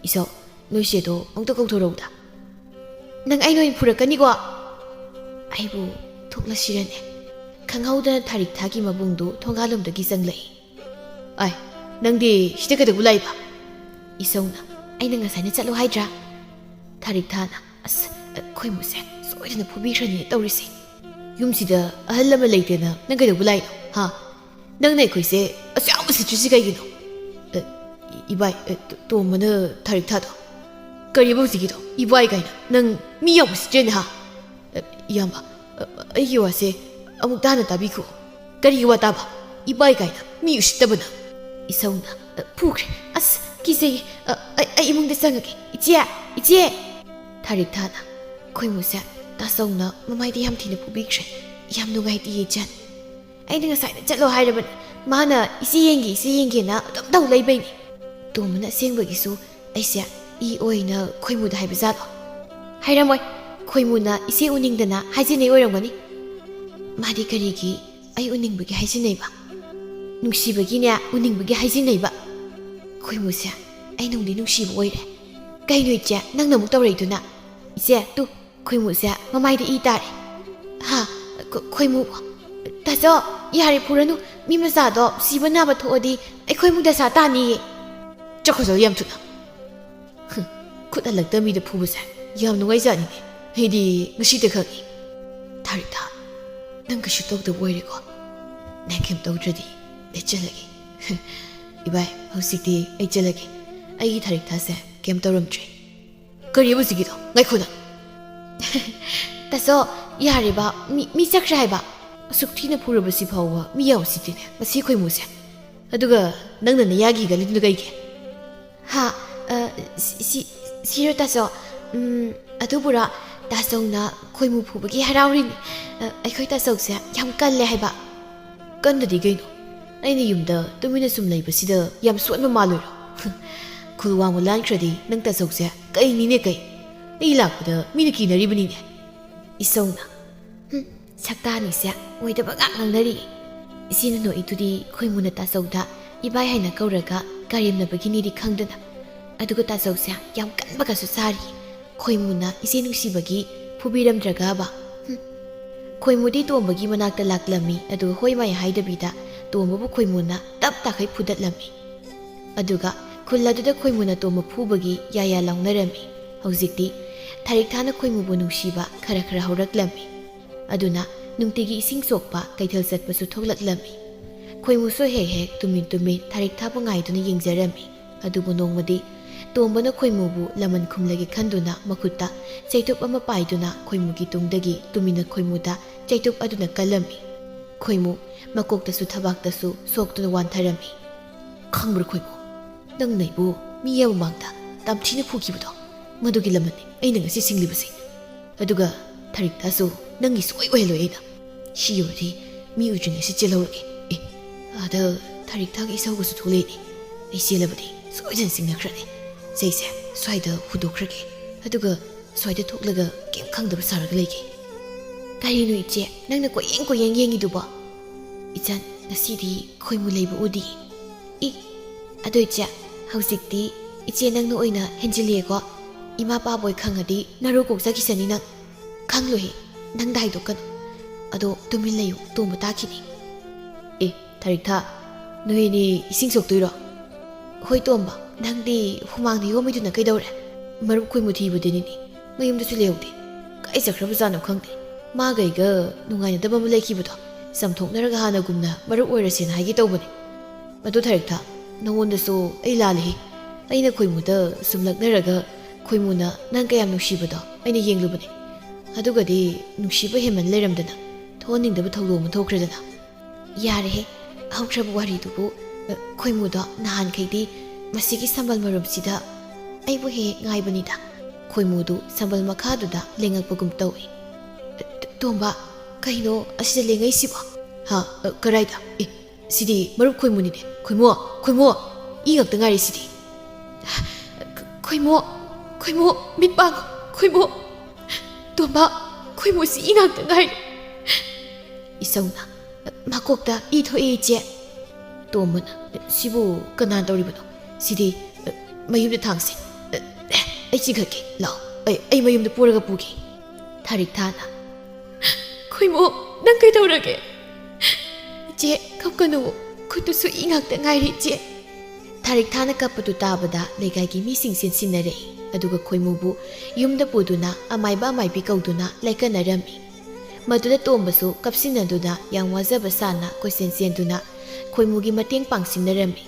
"ꯏꯁꯧ, ꯅꯣꯏ ꯆꯦꯗꯣ ꯑꯃꯨꯛꯇ ꯀꯧꯊꯣꯔꯛꯎꯗ"꯫ "ꯅꯪ ꯑꯩꯅ ꯑꯣꯏꯅ ꯐꯨꯔꯛꯀꯅꯤꯀꯣ"꯫ ꯑꯩꯕꯨ ꯊꯣꯛꯂꯁꯤꯔꯅꯦ? ꯈꯪꯍꯧꯗꯅ ꯊꯥꯔꯤꯛ ꯊꯥꯒꯤ ꯃꯕꯨꯡꯗꯨ ꯊꯣꯡꯒꯥꯜꯂꯣꯝꯗꯒꯤ ꯆꯪꯂꯛꯏ꯫ "ꯑꯥꯏ, ꯅꯪꯗꯤ ꯁꯤꯗ ꯀꯩꯗꯧꯕ ꯂꯥꯛꯏꯕ?" ꯏꯁꯧꯅ, "ꯑꯩꯅ ꯉꯁꯥꯏꯅ ꯆꯠꯂꯣ ꯍꯥꯏꯗ꯭ꯔꯥ?" ꯊꯥꯔꯤꯛ ꯊꯥꯅ, "ꯑꯁ, ꯈꯣꯏꯃꯨꯁꯦ ꯁꯣꯏꯗꯅ ꯐꯨꯕꯤꯈ꯭ꯔꯅꯤ ꯇꯧꯔꯤꯁꯦ꯫ ꯌꯨꯝꯁꯤꯗ ꯑꯍꯜ ꯂꯃꯟ ꯂꯩꯇꯦꯅ ꯅꯪ ꯀꯩꯗꯧꯕ ꯂꯥꯛꯏꯅꯣ, ꯍꯥ? ꯅꯪꯅ ꯑꯩꯈꯣꯏꯁꯦ ꯑꯁꯨꯛ ꯌꯥꯝ ꯎꯁꯤꯠꯇ꯭ꯔꯤꯁꯤ ꯀꯩꯒꯤꯅꯣ?" "ꯑ, ꯏ-, ꯏꯕꯥꯏ, ꯑ, ꯇꯣ-, ꯇꯣꯝꯕꯅ ꯊꯥꯔꯤꯛ ꯊꯥꯗꯣ"꯫ "ꯀꯔꯤꯕ ꯍꯧꯖꯤꯛꯀꯤꯗꯣ? ꯏꯕꯥꯏ ꯀꯥꯏꯅ? ꯅꯪ ꯃꯤ ꯌꯥꯝ ꯎꯁꯤꯠꯇ꯭ꯔꯦꯅꯦ, ꯍꯥ?" "ꯑ, ꯏꯌꯥꯝꯕ, ꯑ, ꯑꯩꯒꯤ ꯋꯥꯁꯦ ꯑꯃꯨꯛꯇ ꯍꯥꯟꯅ ꯇꯥꯕꯤꯈꯣ"꯫ "ꯀꯔꯤꯒꯤ ꯋꯥ ꯇꯥꯕ? ꯏꯕꯥꯏ ꯀꯥꯏꯅ ꯃꯤ ꯎꯁꯤꯠꯇꯕꯅ"꯫ ꯏꯁꯧꯅ, "ꯑ, ꯐꯨꯈ꯭ꯔꯦ꯫ ꯑꯁ, ꯀꯤꯖꯩꯌꯦ꯫ ꯑ, ꯑꯩ, ꯑꯩ ꯏꯃꯨꯡꯗ ꯆꯪꯉꯒꯦ꯫ ꯏꯆꯦ! ꯏꯆꯦ!" ꯊꯥꯔꯤꯛ ꯊꯥꯅ, "ꯈꯣꯏꯃꯨꯁꯦ ꯇꯥꯆꯧꯅ ꯃꯃꯥꯏꯗ ꯌꯥꯝ ꯊꯤꯅ ꯐꯨꯕꯤꯈ꯭ꯔꯦ꯫ ꯌꯥꯝ ꯅꯨꯡꯉꯥꯏꯇꯦꯌꯦ ꯏꯆꯟ꯫ ꯑꯩꯅ ꯉꯁꯥꯏꯅ ꯆꯠꯂꯣ ꯍꯥꯏꯔꯕꯅꯤ꯫ ꯃꯥꯅ ꯏꯆꯦ ꯌꯦꯡꯒꯦ, ꯏꯆꯦ ꯌꯦꯡꯒꯦꯅ ꯑꯗꯨꯝ ꯇꯧ ꯂꯩꯕꯩꯅꯦ"꯫ ꯇꯣꯝꯕꯅ ꯑꯁꯦꯡꯕꯒꯤꯁꯨ ꯑꯩꯁꯦ ꯏ ꯑꯣꯏꯅ ꯈꯣꯏꯃꯨꯗ ꯍꯥꯏꯕ ꯖꯥꯠꯂꯣ? ꯍꯥꯏꯔꯝꯃꯣꯏ꯫ ꯈꯣꯏꯃꯨꯅ ꯏꯆꯦ ꯎꯅꯤꯡꯗꯅ ꯍꯥꯏꯖꯤꯟꯅꯩ ꯑꯣꯏꯔꯝꯒꯅꯤ꯫ ꯃꯥꯗꯤ ꯀꯔꯤꯒꯤ ꯑꯩ ꯎꯅꯤꯡꯕꯒꯤ ꯍꯥꯏꯖꯤꯟꯅꯩꯕ? ꯅꯨꯡꯁꯤꯕꯒꯤꯅꯦ, ꯎꯅꯤꯡꯕꯒꯤ ꯍꯥꯏꯖꯤꯟꯅꯩꯕ꯫ ꯈꯣꯏꯃꯨꯁꯦ ꯑꯩ ꯅꯨꯡꯗꯤ ꯅꯨꯡꯁꯤꯕ ꯑꯣꯏꯔꯦ꯫ ꯀꯩꯅꯣ ꯏꯆꯦ, ꯅꯪꯅ ꯑꯃꯨꯛ ꯇꯧꯔꯛꯏꯗꯨꯅ? ꯏꯆꯦ, ꯇꯨ, ꯈꯣꯏꯃꯨꯁꯦ ꯃꯃꯥꯏꯗ ꯏ ꯇꯥꯔꯦ꯫ ꯍꯥ? ꯈꯣ-, ꯈꯣꯏꯃꯨ? ꯇꯥꯆꯧ, ꯌꯥꯔꯦ ꯐꯨꯔꯅꯨ꯫ ꯃꯤ ꯃꯆꯥꯗꯣ ꯁꯤꯕ ꯅꯥꯕ ꯊꯣꯛꯑꯗꯤ ꯑꯩꯈꯣꯏ ꯏꯃꯨꯡ ꯗꯁꯥ ꯇꯥꯅꯤꯌꯦ꯫ ꯆꯠꯈꯣ ꯆꯠꯂꯣ ꯌꯥꯝ ꯊꯨꯅ꯫ ꯍꯨꯝ, ꯈꯨꯠ ꯍꯜꯂꯛꯇꯕ ꯃꯤꯗ ꯐꯨꯕꯁꯦ ꯌꯥꯝ ꯅꯨꯡꯉꯥꯏꯖꯥꯠꯅꯤꯅꯦ꯫ ꯑꯩꯗꯤ ꯉꯁꯤꯗ ꯈꯪꯉꯤ꯫ ꯊꯥꯔꯤꯛꯊꯥ, ꯅꯪ ꯀꯩꯁꯨ ꯇꯧꯗꯕ ꯑꯣꯏꯔꯦꯀꯣ? ꯅꯪ ꯀꯩꯝ ꯇꯧꯗ꯭ꯔꯗꯤ ꯂꯦꯞꯆꯜꯂꯒꯦ꯫ ꯏꯕꯥꯏ, ꯍꯧꯖꯤꯛꯇꯤ ꯑꯩ ꯆꯠꯂꯒꯦ꯫ ꯑꯩꯒꯤ ꯊꯥꯔꯤꯛꯊꯥꯁꯦ ꯀꯩꯝ ꯇꯧꯔꯝꯗ꯭ꯔꯦ꯫ ꯀꯔꯤꯕ ꯍꯧꯖꯤꯛꯀꯤꯗꯣ? ꯉꯥꯏꯈꯣ ꯅꯪ꯫ ꯇꯥꯆꯧ, ꯌꯥꯔꯦꯕ꯫ ꯃꯤ, ꯃꯤ ꯆꯠꯈ꯭ꯔꯦ ꯍꯥꯏꯕ꯫ ꯑꯁꯨꯛ ꯊꯤꯅ ꯐꯨꯔꯕꯁꯤ ꯐꯥꯎꯕ ꯃꯤ ꯌꯥꯎꯁꯤꯗꯤꯅꯦ ꯃꯁꯤ ꯈꯣꯏꯃꯨꯁꯦ꯫ ꯑꯗꯨꯒ ꯅꯪꯅ ꯅꯌꯥꯒꯤ ꯒꯂꯤꯗꯨꯅ ꯀꯩꯒꯤ? ꯍꯥ? ꯑ, ꯁꯤ, ꯁꯤ, ꯁꯤꯔꯣ ꯇꯥꯆꯧ? ꯎꯝ, ꯑꯗꯨꯕꯨꯔꯣ? ꯇꯥꯆꯧꯅ ꯈꯣꯏꯃꯨ ꯐꯨꯕꯒꯤ ꯍꯔꯥꯎꯔꯤꯅꯤ꯫ ꯑ, ꯑꯩꯈꯣꯏ ꯇꯥꯆꯧꯁꯦ ꯌꯥꯝ ꯀꯜꯂꯦ ꯍꯥꯏꯕ꯫ ꯀꯟꯗꯗꯤ ꯀꯩꯅꯣ? ꯑꯩꯅ ꯌꯨꯝꯗ ꯇꯨꯃꯤꯟꯅ ꯁꯨꯝ ꯂꯩꯕꯁꯤꯗ ꯌꯥꯝ ꯁꯣꯟꯕ ꯃꯥꯜꯂꯣꯏꯔꯣ? ꯈꯨꯜ ꯋꯥꯡꯃ ꯂꯥꯟꯈ꯭ꯔꯗꯤ ꯅꯪ ꯇꯥꯆꯧꯁꯦ ꯀꯩꯅꯤꯅꯦ ꯀꯩ? ꯑꯩ ꯂꯥꯛꯄꯗ ꯃꯤꯅ ꯀꯤꯅꯔꯤꯕꯅꯤꯅꯦ꯫ ꯏꯆꯧꯅ, "ꯍꯨꯝ, ꯁꯛꯇꯥꯅꯤꯁꯦ ꯑꯣꯏꯗꯕ ꯉꯥꯛ ꯉꯥꯡꯅꯔꯤ꯫ ꯏꯆꯦꯅ ꯅꯣꯛꯏꯗꯨꯗꯤ ꯈꯣꯏꯃꯨꯅ ꯇꯥꯆꯧꯗ ꯏꯕꯥꯏ ꯍꯥꯏꯅ ꯀꯧꯔꯒ ꯀꯔꯦꯝꯅꯕꯒꯤꯅꯤꯗꯤ ꯈꯪꯗꯅ꯫ ꯑꯗꯨꯒ ꯇꯥꯆꯧꯁꯦ ꯌꯥꯝ ꯀꯟꯕꯒꯁꯨ ꯁꯥꯔꯤ꯫ ꯈꯣꯏꯃꯨꯅ ꯏꯆꯦ ꯅꯨꯡꯁꯤꯕꯒꯤ ꯐꯨꯕꯤꯔꯝꯗ꯭ꯔꯒꯕ?" ꯍꯨꯝ꯫ ꯈꯣꯏꯃꯨꯗꯤ ꯇꯣꯝꯕꯒꯤ ꯃꯅꯥꯛꯇ ꯂꯥꯛꯂꯝꯃꯤ, ꯑꯗꯨꯒ ꯍꯣꯏ ꯃꯥꯏ ꯍꯥꯏꯗꯕꯤꯗ ꯇꯣꯝꯕꯕꯨ ꯈꯣꯏꯃꯨꯅ ꯇꯞ ꯇꯥꯈꯩ ꯐꯨꯗꯠꯂꯝꯃꯤ꯫ ꯑꯗꯨꯒ ꯈꯨꯜ ꯑꯗꯨꯗ ꯈꯣꯏꯃꯨꯅ ꯇꯣꯝꯕ ꯐꯨꯕꯒꯤ ꯌꯥꯌꯥ ꯂꯥꯎꯅꯔꯝꯃꯤ꯫ ꯍꯧꯖꯤꯛꯇꯤ ꯊꯥꯔꯤꯛꯊꯥꯅ ꯈꯣꯏꯃꯨꯕꯨ ꯅꯨꯡꯁꯤꯕ ꯈꯔ ꯈꯔ ꯍꯧꯔꯛꯂꯝꯃꯤ꯫ ꯑꯗꯨꯅ ꯅꯨꯡꯇꯤꯒꯤ ꯏꯁꯤꯡ ꯁꯣꯛꯄ ꯀꯩꯊꯦꯜ ꯆꯠꯄꯁꯨ ꯊꯣꯛꯂꯛꯂꯝꯃꯤ꯫ ꯈꯣꯏꯃꯨꯁꯨ ꯍꯦꯛ ꯍꯦꯛ ꯇꯨꯃꯤꯟ ꯇꯨꯃꯤꯟ ꯊꯥꯔꯤꯛꯊꯥꯕꯨ ꯉꯥꯏꯗꯨꯅ ꯌꯦꯡꯖꯔꯝꯃꯤ꯫ ꯑꯗꯨꯕꯨ ꯅꯣꯡꯃꯗꯤ ꯇꯣꯝꯕꯅ ꯈꯣꯏꯃꯨꯕꯨ ꯂꯃꯟ ꯈꯨꯝꯂꯒꯦ ꯈꯟꯗꯨꯅ ꯃꯈꯨꯠꯇ ꯆꯩꯇꯨꯞ ꯑꯃ ꯄꯥꯏꯗꯨꯅ ꯈꯣꯏꯃꯨꯒꯤ ꯇꯨꯡꯗꯒꯤ ꯇꯨꯃꯤꯟꯅ ꯈꯣꯏꯃꯨꯗ ꯆꯩꯇꯨꯞ ꯑꯗꯨꯅ ꯀꯜꯂꯝꯃꯤ꯫ ꯈꯣꯏꯃꯨ ꯃꯀꯣꯛꯇꯁꯨ ꯊꯕꯥꯛꯇꯁꯨ ꯁꯣꯛꯇꯨꯅ ꯋꯥꯟꯊꯔꯝꯃꯤ꯫ "ꯈꯪꯕ꯭ꯔꯥ ꯈꯣꯏꯃꯨ, ꯅꯪꯅ ꯑꯩꯕꯨ ꯃꯤ ꯑꯃ ꯃꯥꯡꯗ ꯇꯝꯊꯤꯅ ꯐꯨꯈꯤꯕꯗꯣ, ꯃꯗꯨꯒꯤ ꯂꯃꯟꯅꯤ ꯑꯩꯅ ꯉꯁꯤ ꯁꯤꯡꯂꯤꯕꯁꯦ꯫ ꯑꯗꯨꯒ ꯊꯥꯔꯤꯛꯊꯥꯁꯨ ꯅꯪꯒꯤ ꯁꯣꯏ ꯑꯣꯏꯍꯜꯂꯣꯏ ꯑꯩꯅ꯫ ꯁꯤ ꯌꯧꯔꯗꯤ ꯃꯤ ꯎꯗ꯭ꯔꯤꯉꯩꯁꯤ ꯆꯦꯜꯍꯧꯔꯒꯦ꯫ ꯑꯦ, ꯑꯥꯗ ꯊꯥꯔꯤꯛꯊꯥꯒ ꯏꯁꯧꯒꯁꯨ ꯊꯣꯛꯂꯛꯏꯅꯦ꯫ ꯑꯩ ꯆꯦꯜꯂꯕꯗꯤ ꯁꯣꯏꯗꯅ ꯆꯤꯡꯅꯈ꯭ꯔꯅꯤ꯫ ꯆꯩꯁꯦ ꯁ꯭ꯋꯥꯏꯗ ꯍꯨꯟꯗꯣꯛꯈ꯭ꯔꯒꯦ꯫ ꯑꯗꯨꯒ ꯁ꯭ꯋꯥꯏꯗ ꯊꯣꯛꯂꯒ ꯀꯩꯝ ꯈꯪꯗꯕ ꯁꯥꯔꯒ ꯂꯩꯒꯦ꯫ ꯀꯔꯤꯅꯣ ꯏꯆꯦ, ꯅꯪꯅ ꯀꯣꯏꯌꯦꯡ ꯀꯣꯏꯌꯦꯡ ꯌꯦꯡꯉꯤꯗꯨꯕꯣ?" "ꯏꯆꯟ, ꯉꯁꯤꯗꯤ ꯈꯣꯏꯃꯨ ꯂꯩꯕ ꯎꯗꯤ꯫" "ꯏ, ꯑꯗꯨ ꯏꯆꯦ, ꯍꯧꯖꯤꯛꯇꯤ ꯏꯆꯦ ꯅꯪꯅ ꯑꯣꯏꯅ ꯍꯦꯟꯖꯤꯜꯂꯤꯑꯦꯀꯣ꯫ ꯏꯃꯥ ꯄꯥꯕꯣꯏ ꯈꯪꯉꯗꯤ ꯅꯔꯨ ꯀꯣꯛꯆꯈꯤꯁꯅꯤ ꯅꯪ꯫ ꯈꯪꯂꯣꯏꯍꯦ, ꯅꯪꯗ ꯍꯥꯏꯗꯣꯛꯀꯅꯨ꯫ ꯑꯗꯣ ꯇꯨꯃꯤꯟ ꯂꯩꯌꯨ, ꯇꯣꯝꯕ ꯇꯥꯈꯤꯅꯤ꯫" "ꯑꯦ, ꯊꯥꯔꯤꯛꯊꯥ, ꯅꯣꯏ ꯑꯅꯤ ꯏꯁꯤꯡ ꯁꯣꯛꯇꯣꯏꯔꯣ?" "ꯍꯣꯏ ꯇꯣꯝꯕ, ꯅꯪꯗꯤ ꯍꯨꯃꯥꯡꯗ ꯌꯣꯝꯃꯤꯗꯨꯅ ꯀꯩꯗꯧꯔꯦ?" ꯃꯔꯨꯞ ꯈꯣꯏꯃꯨ ꯊꯤꯕꯗꯨꯅꯤꯅꯦ꯫ ꯃꯌꯨꯝꯗꯁꯨ ꯂꯩꯍꯧꯗꯦ꯫ ꯀꯥꯏ ꯆꯠꯈ꯭ꯔꯕꯖꯥꯠꯅꯣ ꯈꯪꯗꯦ꯫ ꯃꯥꯒ ꯑꯩꯒ ꯅꯨꯡꯉꯥꯏꯅꯗꯕ ꯑꯃ ꯂꯩꯈꯤꯕꯗꯣ, ꯆꯝꯊꯣꯛꯅꯔꯒ ꯍꯥꯟꯅꯒꯨꯝꯅ ꯃꯔꯨꯞ ꯑꯣꯏꯔꯁꯦꯅ ꯍꯥꯏꯒꯦ ꯇꯧꯕꯅꯦ꯫ ꯑꯗꯨ ꯊꯥꯔꯤꯛꯊꯥ, ꯅꯉꯣꯟꯗꯁꯨ ꯑꯩ ꯂꯥꯜꯂꯦꯍꯦ꯫ ꯑꯩꯅ ꯈꯣꯏꯃꯨꯗ ꯁꯨꯝ ꯂꯛꯅꯔꯒ ꯈꯣꯏꯃꯨꯅ ꯅꯪ ꯀꯌꯥꯝ ꯅꯨꯡꯁꯤꯕꯗꯣ ꯑꯩꯅ ꯌꯦꯡꯂꯨꯕꯅꯦ꯫ ꯑꯗꯨꯒꯗꯤ ꯅꯨꯡꯁꯤꯕ ꯍꯦꯟꯃꯟ ꯂꯩꯔꯝꯗꯅ ꯊꯣꯛꯍꯟꯅꯤꯡꯗꯕ ꯊꯧꯗꯣꯛ ꯑꯃ ꯊꯣꯛꯈ꯭ꯔꯦꯗꯅ꯫ ꯌꯥꯔꯦꯍꯦ, ꯍꯧꯈ꯭ꯔꯕ ꯋꯥꯔꯤꯗꯨꯕꯨ꯫ ꯑ, ꯈꯣꯏꯃꯨꯗꯣ ꯅꯍꯥꯟꯈꯩꯗꯤ ꯃꯁꯤꯒꯤ ꯁꯝꯕꯜ ꯃꯔꯨꯝꯁꯤꯗ ꯑꯩꯕꯨ ꯍꯦꯛ ꯍꯦꯛ ꯉꯥꯏꯕꯅꯤꯗ꯫ ꯈꯣꯏꯃꯨꯗꯨ ꯁꯝꯕꯜ ꯃꯈꯥꯗꯨꯗ ꯂꯦꯡꯉꯛꯄꯒꯨꯝ ꯇꯧꯏ꯫ "ꯇꯣꯝꯕ, ꯀꯩꯅꯣ ꯑꯁꯤꯗ ꯂꯦꯡꯉꯛꯏꯁꯤꯕꯣ?" "ꯍꯥ? ꯑ, ꯀꯔꯥꯏꯗ? ꯑꯦ, ꯁꯤꯗꯤ ꯃꯔꯨꯞ ꯈꯣꯏꯃꯨꯅꯤꯅꯦ꯫ ꯈꯣꯏꯃꯨ, ꯈꯣꯏꯃꯨ, ꯏ ꯉꯥꯛꯇ ꯉꯥꯏꯔꯦ ꯁꯤꯗꯤ꯫ ꯈꯣꯏꯃꯨ, ꯈꯣꯏꯃꯨ, ꯃꯤꯠ ꯄꯥꯡꯉꯨ, ꯈꯣꯏꯃꯨ꯫ ꯇꯣꯝꯕ, ꯈꯣꯏꯃꯨꯁꯤ ꯏ ꯉꯥꯛꯇ ꯉꯥꯏꯔꯦ꯫" ꯏꯁꯧꯅ, "ꯃꯀꯣꯛꯇ ꯏ ꯊꯣꯛꯑꯦ, ꯏꯆꯦ꯫" ꯇꯣꯝꯕꯅ, "ꯁꯤꯕꯨ ꯀꯅꯥ ꯇꯧꯔꯤꯕꯅꯣ? ꯁꯤꯗꯤ, ꯑ, ꯃꯌꯨꯝꯗ ꯊꯥꯡꯁꯤ꯫ ꯑ, ꯑꯩ ꯆꯤꯡꯈꯠꯀꯦ, ꯂꯥꯛꯑꯣ꯫ ꯑꯩ, ꯑꯩ ꯃꯌꯨꯝꯗ ꯄꯨꯔꯒ ꯄꯨꯒꯦ꯫" ꯊꯥꯔꯤꯛ ꯊꯥꯅ, "ꯈꯣꯏꯃꯨ, ꯅꯪ ꯀꯩꯗꯧꯔꯒꯦ?" "ꯏꯆꯦ, ꯀꯞꯀꯅꯨ, ꯈꯨꯠꯇꯨꯁꯨ ꯏ ꯉꯥꯛꯇ ꯉꯥꯏꯔꯤ, ꯏꯆꯦ꯫" ꯊꯥꯔꯤꯛ ꯊꯥꯅ ꯀꯞꯄꯗꯨ ꯇꯥꯕꯗ ꯂꯩꯀꯥꯏꯒꯤ ꯃꯤꯁꯤꯡ ꯆꯦꯟꯁꯤꯟꯅꯔꯛꯏ, ꯑꯗꯨꯒ ꯈꯣꯏꯃꯨꯕꯨ ꯌꯨꯝꯗ ꯄꯨꯗꯨꯅ ꯑꯃꯥꯏꯕ ꯑꯃꯥꯏꯕꯤ ꯀꯧꯗꯨꯅ ꯂꯥꯏꯀꯠꯅꯔꯝꯃꯤ꯫ ꯃꯗꯨꯗ ꯇꯣꯝꯕꯁꯨ ꯀꯞꯁꯤꯟꯅꯗꯨꯅ ꯌꯥꯝ ꯋꯥꯖꯕ ꯁꯥꯅ ꯀꯣꯏꯆꯦꯟ ꯆꯦꯟꯗꯨꯅ ꯈꯣꯏꯃꯨꯒꯤ ꯃꯇꯦꯡ ꯄꯥꯡꯁꯤꯟꯅꯔꯝꯃꯤ꯫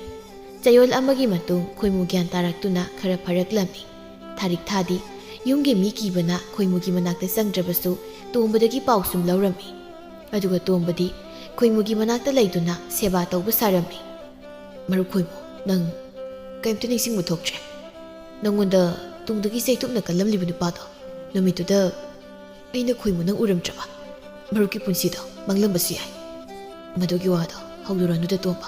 ꯆꯌꯣꯜ ꯑꯃꯒꯤ ꯃꯇꯨꯡ ꯈꯣꯏꯃꯨ ꯒ꯭ꯌꯥꯟ ꯇꯥꯔꯛꯇꯨꯅ ꯈꯔ ꯐꯔꯛꯂꯝꯃꯤ꯫ ꯊꯥꯔꯤꯛ ꯊꯥꯗꯤ ꯌꯨꯝꯒꯤ ꯃꯤ ꯀꯤꯕꯅ ꯈꯣꯏꯃꯨꯒꯤ ꯃꯅꯥꯛꯇ ꯆꯪꯗ꯭ꯔꯕꯁꯨ ꯇꯣꯝꯕꯗꯒꯤ ꯄꯥꯎ ꯁꯨꯝ ꯂꯧꯔꯝꯃꯤ꯫ ꯑꯗꯨꯒ ꯇꯣꯝꯕꯗꯤ ꯈꯣꯏꯃꯨꯒꯤ ꯃꯅꯥꯛꯇ ꯂꯩꯗꯨꯅ ꯁꯦꯕꯥ ꯇꯧꯕ ꯁꯥꯔꯝꯃꯤ꯫ "ꯃꯔꯨꯞ ꯈꯣꯏꯃꯨ, ꯅꯪ ꯀꯔꯤꯝꯇ ꯅꯤꯡꯁꯤꯡꯕ ꯊꯣꯛꯇ꯭ꯔꯦ? ꯅꯪꯉꯣꯟꯗ ꯇꯨꯡꯗꯒꯤ ꯆꯩꯇꯨꯞꯅ ꯀꯜꯂꯝꯂꯤꯕ ꯅꯨꯄꯥꯗꯣ, ꯅꯨꯃꯤꯠꯇꯨꯗ ꯑꯩꯅ ꯈꯣꯏꯃꯨ ꯅꯪ ꯎꯔꯝꯗ꯭ꯔꯕ? ꯃꯔꯨꯞꯀꯤ ꯄꯨꯟꯁꯤꯗꯣ ꯃꯥꯡꯂꯝꯕꯁꯨ ꯌꯥꯏ꯫ ꯃꯗꯨꯒꯤ ꯋꯥꯗꯣ ꯍꯧꯗꯣꯔꯛꯅꯨꯗ ꯇꯣꯝꯕ꯫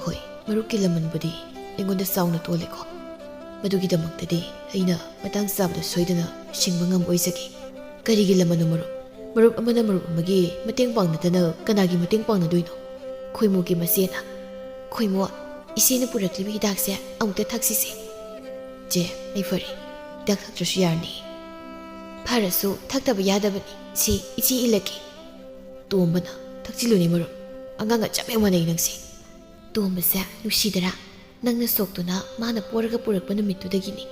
ꯍꯣꯏ, ꯃꯔꯨꯞꯀꯤ ꯂꯃꯟꯕꯨꯗꯤ ꯑꯩꯉꯣꯟꯗ ꯆꯥꯎꯅ ꯇꯣꯜꯂꯦꯀꯣ꯫ ꯃꯗꯨꯒꯤꯗꯃꯛꯇꯗꯤ ꯑꯩꯅ ꯃꯇꯥꯡ ꯆꯥꯕꯗ ꯁꯣꯏꯗꯅ ꯁꯤꯡꯕ ꯉꯝꯕ ꯑꯣꯏꯖꯒꯦ꯫ ꯀꯔꯤꯒꯤ ꯂꯃꯟꯅꯣ ꯃꯔꯨꯞ? ꯃꯔꯨꯞ ꯑꯃꯅ ꯃꯔꯨꯞ ꯑꯃꯒꯤ ꯃꯇꯦꯡ ꯄꯥꯡꯅꯗꯅ ꯀꯅꯥꯒꯤ ꯃꯇꯦꯡ ꯄꯥꯡꯅꯗꯣꯏꯅꯣ?" ꯈꯣꯏꯃꯨꯒꯤ ꯃꯆꯦꯅ, "ꯈꯣꯏꯃꯨ, ꯏꯆꯦꯅ ꯄꯨꯔꯛꯂꯤꯕ ꯍꯤꯗꯥꯛꯁꯦ ꯑꯃꯨꯛꯇ ꯊꯛꯁꯤꯁꯦ꯫" "ꯆꯦ, ꯑꯩ ꯐꯔꯦ꯫ ꯍꯤꯗꯥꯛ ꯊꯛꯇ꯭ꯔꯁꯨ ꯌꯥꯔꯅꯤ꯫" "ꯐꯔꯁꯨ ꯊꯛꯇꯕ ꯌꯥꯗꯕꯅꯤ꯫ ꯁꯤ ꯏꯆꯦ ꯏꯜꯂꯒꯦ꯫" ꯇꯣꯝꯕꯅ, "ꯊꯛꯆꯤꯜꯂꯨꯅꯦ ꯃꯔꯨꯞ꯫ ꯑꯉꯥꯡꯒ ꯆꯞ ꯍꯦꯛ ꯃꯥꯟꯅꯩ ꯅꯪꯁꯦ꯫" "ꯇꯣꯝꯕꯁꯦ ꯅꯨꯡꯁꯤꯗꯔꯥ? ꯅꯪꯅ ꯁꯣꯛꯇꯨꯅ ꯃꯥꯅ ꯄꯣꯔꯒ ꯄꯨꯔꯛꯄ ꯅꯨꯃꯤꯠꯇꯨꯗꯒꯤꯅꯤ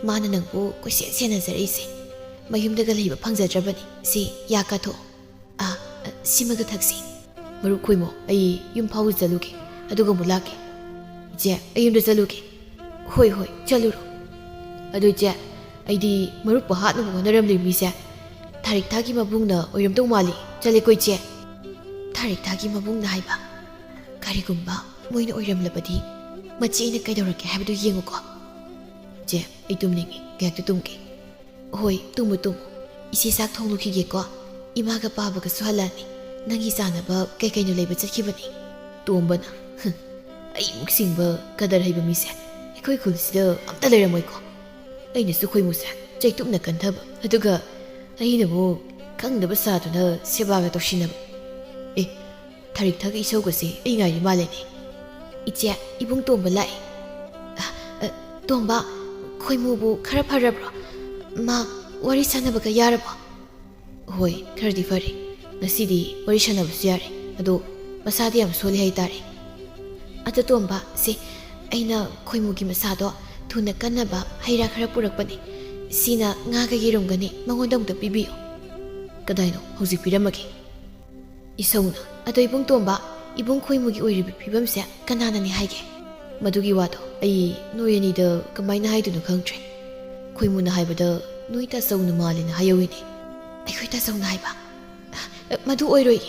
ꯃꯥꯅ ꯅꯪꯕꯨ ꯀꯣꯏꯁꯦꯟ ꯁꯦꯟꯅꯖꯔꯛꯏꯁꯦ꯫ ꯃꯌꯨꯝꯗꯒ ꯂꯩꯕ ꯐꯪꯖꯗ꯭ꯔꯕꯅꯤ꯫ ꯁꯤ, ꯌꯥ ꯀꯥꯊꯣꯛꯑꯣ꯫ ꯑꯥ, ꯑ, ꯁꯤꯃꯒ ꯊꯛꯁꯤ꯫ ꯃꯔꯨꯞ ꯈꯣꯏꯃꯣ, ꯑꯩ ꯌꯨꯝ ꯐꯥꯎꯕ ꯆꯠꯂꯨꯒꯦ, ꯑꯗꯨꯒ ꯑꯃꯨꯛ ꯂꯥꯛꯀꯦ꯫ ꯏꯆꯦ, ꯑꯩ ꯌꯨꯝꯗ ꯆꯠꯂꯨꯒꯦ꯫ ꯍꯣꯏ, ꯍꯣꯏ, ꯆꯠꯂꯨꯔꯣ꯫ ꯑꯗꯨ ꯏꯆꯦ, ꯑꯩꯗꯤ ꯃꯔꯨꯞꯄꯨ ꯍꯥꯠꯅꯕ ꯍꯣꯠꯅꯔꯝꯂꯤꯕ ꯃꯤꯁꯦ ꯊꯥꯔꯤꯛ ꯊꯥꯒꯤ ꯃꯕꯨꯡꯅ ꯑꯣꯏꯔꯝꯗꯧ ꯃꯥꯜꯂꯤ꯫ ꯆꯠꯂꯦꯀꯣ ꯏꯆꯦ꯫ ꯊꯥꯔꯤꯛ ꯊꯥꯒꯤ ꯃꯕꯨꯡꯅ ꯍꯥꯏꯕ? ꯀꯔꯤꯒꯨꯝꯕ ꯃꯣꯏꯅ ꯑꯣꯏꯔꯝꯂꯕꯗꯤ ꯃꯆꯦ ꯑꯩꯅ ꯀꯩꯗꯧꯔꯛꯀꯦ ꯍꯥꯏꯕꯗꯨ ꯌꯦꯡꯉꯨꯀꯣ꯫ ꯏꯆꯦ, ꯑꯩ ꯇꯨꯝꯅꯤꯡꯉꯤ, ꯉꯥꯏꯍꯥꯛꯇ ꯇꯨꯝꯒꯦ꯫ ꯍꯣꯏ, ꯇꯨꯝꯃꯨ, ꯇꯨꯝꯃꯨ꯫ ꯏꯆꯦ ꯆꯥꯛ ꯊꯣꯡꯂꯨꯈꯤꯒꯦꯀꯣ꯫ ꯏꯃꯥꯒ ꯄꯥꯕꯒꯁꯨ ꯍꯜꯂꯛꯑꯅꯤ꯫ ꯅꯪꯒꯤ ꯆꯥꯅꯕ ꯀꯩ ꯀꯩꯅꯣ ꯂꯩꯕ ꯆꯠꯈꯤꯕꯅꯤ꯫ ꯇꯣꯝꯕꯅ, "ꯍꯨꯝ, ꯑꯩꯃꯨꯛ ꯁꯤꯡꯕ, ꯀꯗꯔ ꯍꯩꯕ ꯃꯤꯁꯦ ꯑꯩꯈꯣꯏ ꯈꯨꯜꯁꯤꯗ ꯑꯝꯇ ꯂꯩꯔꯝꯃꯣꯏꯀꯣ"꯫ ꯑꯩꯅꯁꯨ ꯈꯣꯏꯃꯨꯁꯦ ꯆꯩꯇꯨꯞꯅ ꯀꯟꯊꯕ, ꯑꯗꯨꯒ ꯑꯩꯅ ꯑꯃꯨꯛ ꯈꯪꯗꯕ ꯁꯥꯗꯨꯅ ꯁꯦꯕꯥꯒ ꯇꯧꯁꯤꯟꯅꯕ꯫ ꯑꯦ, ꯊꯥꯔꯤꯛ ꯊꯥꯒ ꯏꯁꯧꯒꯁꯦ ꯑꯩ ꯉꯥꯏꯔꯤ ꯃꯥꯜꯂꯦꯅꯦ꯫ "ꯏꯆꯦ, ꯏꯕꯨꯡ ꯇꯣꯝꯕ ꯂꯥꯛꯑꯦ"꯫ "ꯑ, ꯑ, ꯇꯣꯝꯕ, ꯈꯣꯏꯃꯨꯕꯨ ꯈꯔ ꯐꯔꯕ꯭ꯔꯣ? ꯃꯥ ꯋꯥꯔꯤ ꯁꯥꯟꯅꯕꯒ ꯌꯥꯔꯕꯣ?" "ꯍꯣꯏ, ꯈꯔꯗꯤ ꯐꯔꯦ꯫ ꯉꯁꯤꯗꯤ ꯋꯥꯔꯤ ꯁꯥꯟꯅꯕꯁꯨ ꯌꯥꯔꯦ꯫ ꯑꯗꯣ ꯃꯁꯥꯗꯤ ꯌꯥꯝ ꯁꯣꯜꯂꯤ ꯍꯥꯏꯇꯥꯔꯦ"꯫ "ꯑꯗꯣ ꯇꯣꯝꯕ, ꯁꯦ, ꯑꯩꯅ ꯈꯣꯏꯃꯨꯒꯤ ꯃꯁꯥꯗꯣ ꯊꯨꯅ ꯀꯟꯅꯕ ꯍꯩ ꯔꯥ ꯈꯔ ꯄꯨꯔꯛꯄꯅꯦ꯫ ꯁꯤꯅ ꯉꯥꯒ ꯌꯦꯔꯨꯝꯒꯅꯤ, ꯃꯉꯣꯟꯗ ꯑꯃꯨꯛꯇ ꯄꯤꯕꯤꯌꯨ"꯫ "ꯀꯗꯥꯏꯅꯣ? ꯍꯧꯖꯤꯛ ꯄꯤꯔꯝꯃꯒꯦ"꯫ ꯏꯁꯧꯅ, "ꯑꯗꯣ ꯏꯕꯨꯡ ꯇꯣꯝꯕ, ꯏꯕꯨꯡ ꯈꯣꯏꯃꯨꯒꯤ ꯑꯣꯏꯔꯤꯕ ꯐꯤꯕꯝꯁꯦ ꯀꯅꯥꯅꯅꯤ ꯍꯥꯏꯒꯦ?" "ꯃꯗꯨꯒꯤ ꯋꯥꯗꯣ ꯑꯩ ꯅꯣꯏ ꯑꯅꯤꯗ ꯀꯃꯥꯏꯅ ꯍꯥꯏꯗꯣꯏꯅꯣ ꯈꯪꯗ꯭ꯔꯦ꯫ ꯈꯣꯏꯃꯨꯅ ꯍꯥꯏꯕꯗ ꯅꯣꯏ ꯇꯥꯆꯧꯅ ꯃꯥꯜꯂꯦꯅ ꯍꯥꯏꯍꯧꯋꯤꯅꯦ"꯫ "ꯑꯩꯈꯣꯏ ꯇꯥꯆꯧꯅ ꯍꯥꯏꯕ? ꯑ, ꯃꯗꯨ ꯑꯣꯏꯔꯣꯏ꯫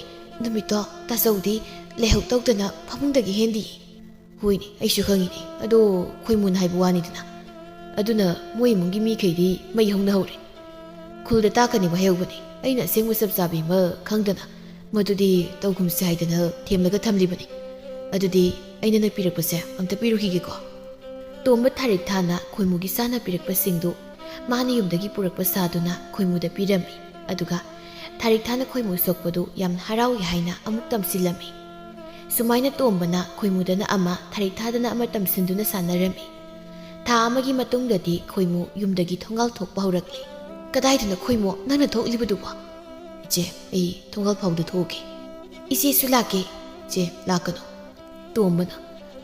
ꯅꯨꯃꯤꯠꯇꯣ ꯇꯥꯆꯧꯗꯤ ꯂꯥꯏꯍꯧ ꯇꯧꯗꯅ ꯐꯃꯨꯡꯗꯒꯤ ꯍꯦꯟꯗꯤꯌꯦ"꯫ "ꯍꯣꯏꯅꯦ, ꯑꯩꯁꯨ ꯈꯪꯉꯤꯅꯦ꯫ ꯑꯗꯣ ꯈꯣꯏꯃꯨꯅ ꯍꯥꯏꯕ ꯋꯥꯅꯤꯗꯅ꯫ ꯑꯗꯨꯅ ꯃꯣꯏ ꯏꯃꯨꯡꯒꯤ ꯃꯤꯈꯩꯗꯤ ꯃꯩ ꯍꯧꯅ ꯍꯧꯔꯦ꯫ ꯈꯨꯜꯗ ꯇꯥꯛꯀꯅꯤꯕ ꯍꯥꯏꯍꯧꯕꯅꯦ꯫ ꯑꯩꯅ ꯑꯁꯦꯡꯕ ꯆꯞ ꯆꯥꯕꯤ ꯑꯃ ꯈꯪꯗꯅ ꯃꯗꯨꯗꯤ ꯇꯧꯒꯨꯝꯁꯦ ꯍꯥꯏꯗꯅ ꯊꯦꯝꯂꯒ ꯊꯝꯂꯤꯕꯅꯤ꯫ ꯑꯗꯨꯗꯤ ꯑꯩꯅ ꯅꯪ ꯄꯤꯔꯛꯄꯁꯦ ꯑꯝꯇ ꯄꯤꯔꯨꯈꯤꯒꯦꯀꯣ"꯫ ꯇꯣꯝꯕ ꯊꯥꯔꯤꯛ ꯊꯥꯅ ꯈꯣꯏꯃꯨꯒꯤ ꯆꯥꯅ ꯄꯤꯔꯛꯄꯁꯤꯡꯗꯨ ꯃꯥꯅ ꯌꯨꯝꯗꯒꯤ ꯄꯨꯔꯛꯄ ꯁꯥꯗꯨꯅ ꯈꯣꯏꯃꯨꯗ ꯄꯤꯔꯝꯃꯤ꯫ ꯑꯗꯨꯒ ꯊꯥꯔꯤꯛ ꯊꯥꯅ ꯈꯣꯏꯃꯨ ꯁꯣꯛꯄꯗꯨ ꯌꯥꯝꯅ ꯍꯔꯥꯎꯏ ꯍꯥꯏꯅ ꯑꯃꯨꯛ ꯇꯝꯁꯤꯜꯂꯝꯃꯤ꯫ ꯁꯨꯃꯥꯏꯅ ꯇꯣꯝꯕꯅ ꯈꯣꯏꯃꯨꯗꯅ ꯑꯃ, ꯊꯥꯔꯤꯛ ꯊꯥꯗꯅ ꯑꯃ ꯇꯝꯁꯤꯟꯗꯨꯅ ꯁꯥꯟꯅꯔꯝꯃꯤ꯫ ꯊꯥ ꯑꯃꯒꯤ ꯃꯇꯨꯡꯗꯗꯤ ꯈꯣꯏꯃꯨ ꯌꯨꯝꯗꯒꯤ ꯊꯣꯡꯒꯥꯜ ꯊꯣꯛꯄ ꯍꯧꯔꯛꯂꯦ꯫ "ꯀꯗꯥꯏꯗꯅꯣ ꯈꯣꯏꯃꯨ ꯅꯪꯅ ꯊꯣꯛꯂꯤꯕꯗꯨꯕꯣ?" "ꯏꯆꯦ, ꯑꯩ ꯊꯣꯡꯒꯥꯜ ꯐꯥꯎꯗ ꯊꯣꯛꯎꯒꯦ"꯫ "ꯏꯆꯦꯁꯨ ꯂꯥꯛꯀꯦ"꯫ "ꯏꯆꯦ, ꯂꯥꯛꯀꯅꯨ"꯫ ꯇꯣꯝꯕꯅ,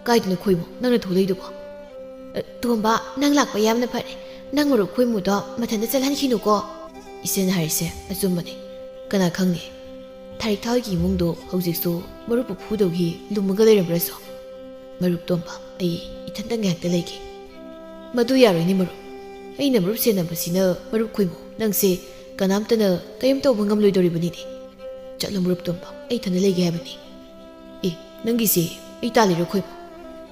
"ꯀꯥꯏꯗꯅꯣ ꯈꯣꯏꯃꯨ ꯅꯪꯅ ꯊꯣꯛꯂꯛꯏꯗꯨꯕꯣ?" "ꯑ, ꯇꯣꯝꯕ, ꯅꯪ ꯂꯥꯛꯄ ꯌꯥꯝꯅ ꯐꯔꯦ꯫ ꯅꯪ ꯃꯔꯨꯞ ꯈꯣꯏꯃꯨꯗꯣ ꯃꯊꯟꯇ ꯆꯠꯍꯟꯈꯤꯅꯨꯀꯣ꯫ ꯏꯆꯦꯅ ꯍꯥꯏꯔꯤꯁꯦ ꯑꯆꯨꯝꯕꯅꯤ꯫ ꯀꯅꯥ ꯈꯪꯅꯤ, ꯊꯥꯔꯤꯛ ꯊꯥ ꯍꯣꯏꯒꯤ ꯏꯃꯨꯡꯗꯣ ꯍꯧꯖꯤꯛꯁꯨ ꯃꯔꯨꯞꯄꯨ ꯐꯨꯗꯧꯒꯤ ꯂꯨꯝꯃꯒ ꯂꯩꯔꯝꯕ꯭ꯔꯁꯨ꯫ ꯃꯔꯨꯞ ꯇꯣꯝꯕ, ꯑꯩ ꯏꯊꯟꯇ ꯉꯥꯏꯍꯥꯛꯇ ꯂꯩꯒꯦ꯫ ꯃꯗꯨ ꯌꯥꯔꯣꯏꯅꯦ ꯃꯔꯨꯞ꯫ ꯑꯩꯅ ꯃꯔꯨꯞ ꯁꯦꯟꯅꯕꯁꯤꯅ ꯃꯔꯨꯞ ꯈꯣꯏꯃꯨ, ꯅꯪꯁꯦ ꯀꯅꯥꯝꯇꯅ ꯀꯔꯤꯝ ꯇꯧꯕ ꯉꯝꯂꯣꯏꯗꯧꯔꯤꯕꯅꯤꯅꯦ꯫ ꯆꯠꯂꯣ ꯃꯔꯨꯞ ꯇꯣꯝꯕ, ꯑꯩ ꯏꯊꯟꯇ ꯂꯩꯒꯦ ꯍꯥꯏꯕꯅꯤ꯫ ꯑꯦ, ꯅꯪꯒꯤꯁꯦ ꯑꯩ ꯇꯥꯜꯂꯤꯔꯣ ꯈꯣꯏꯃꯨ?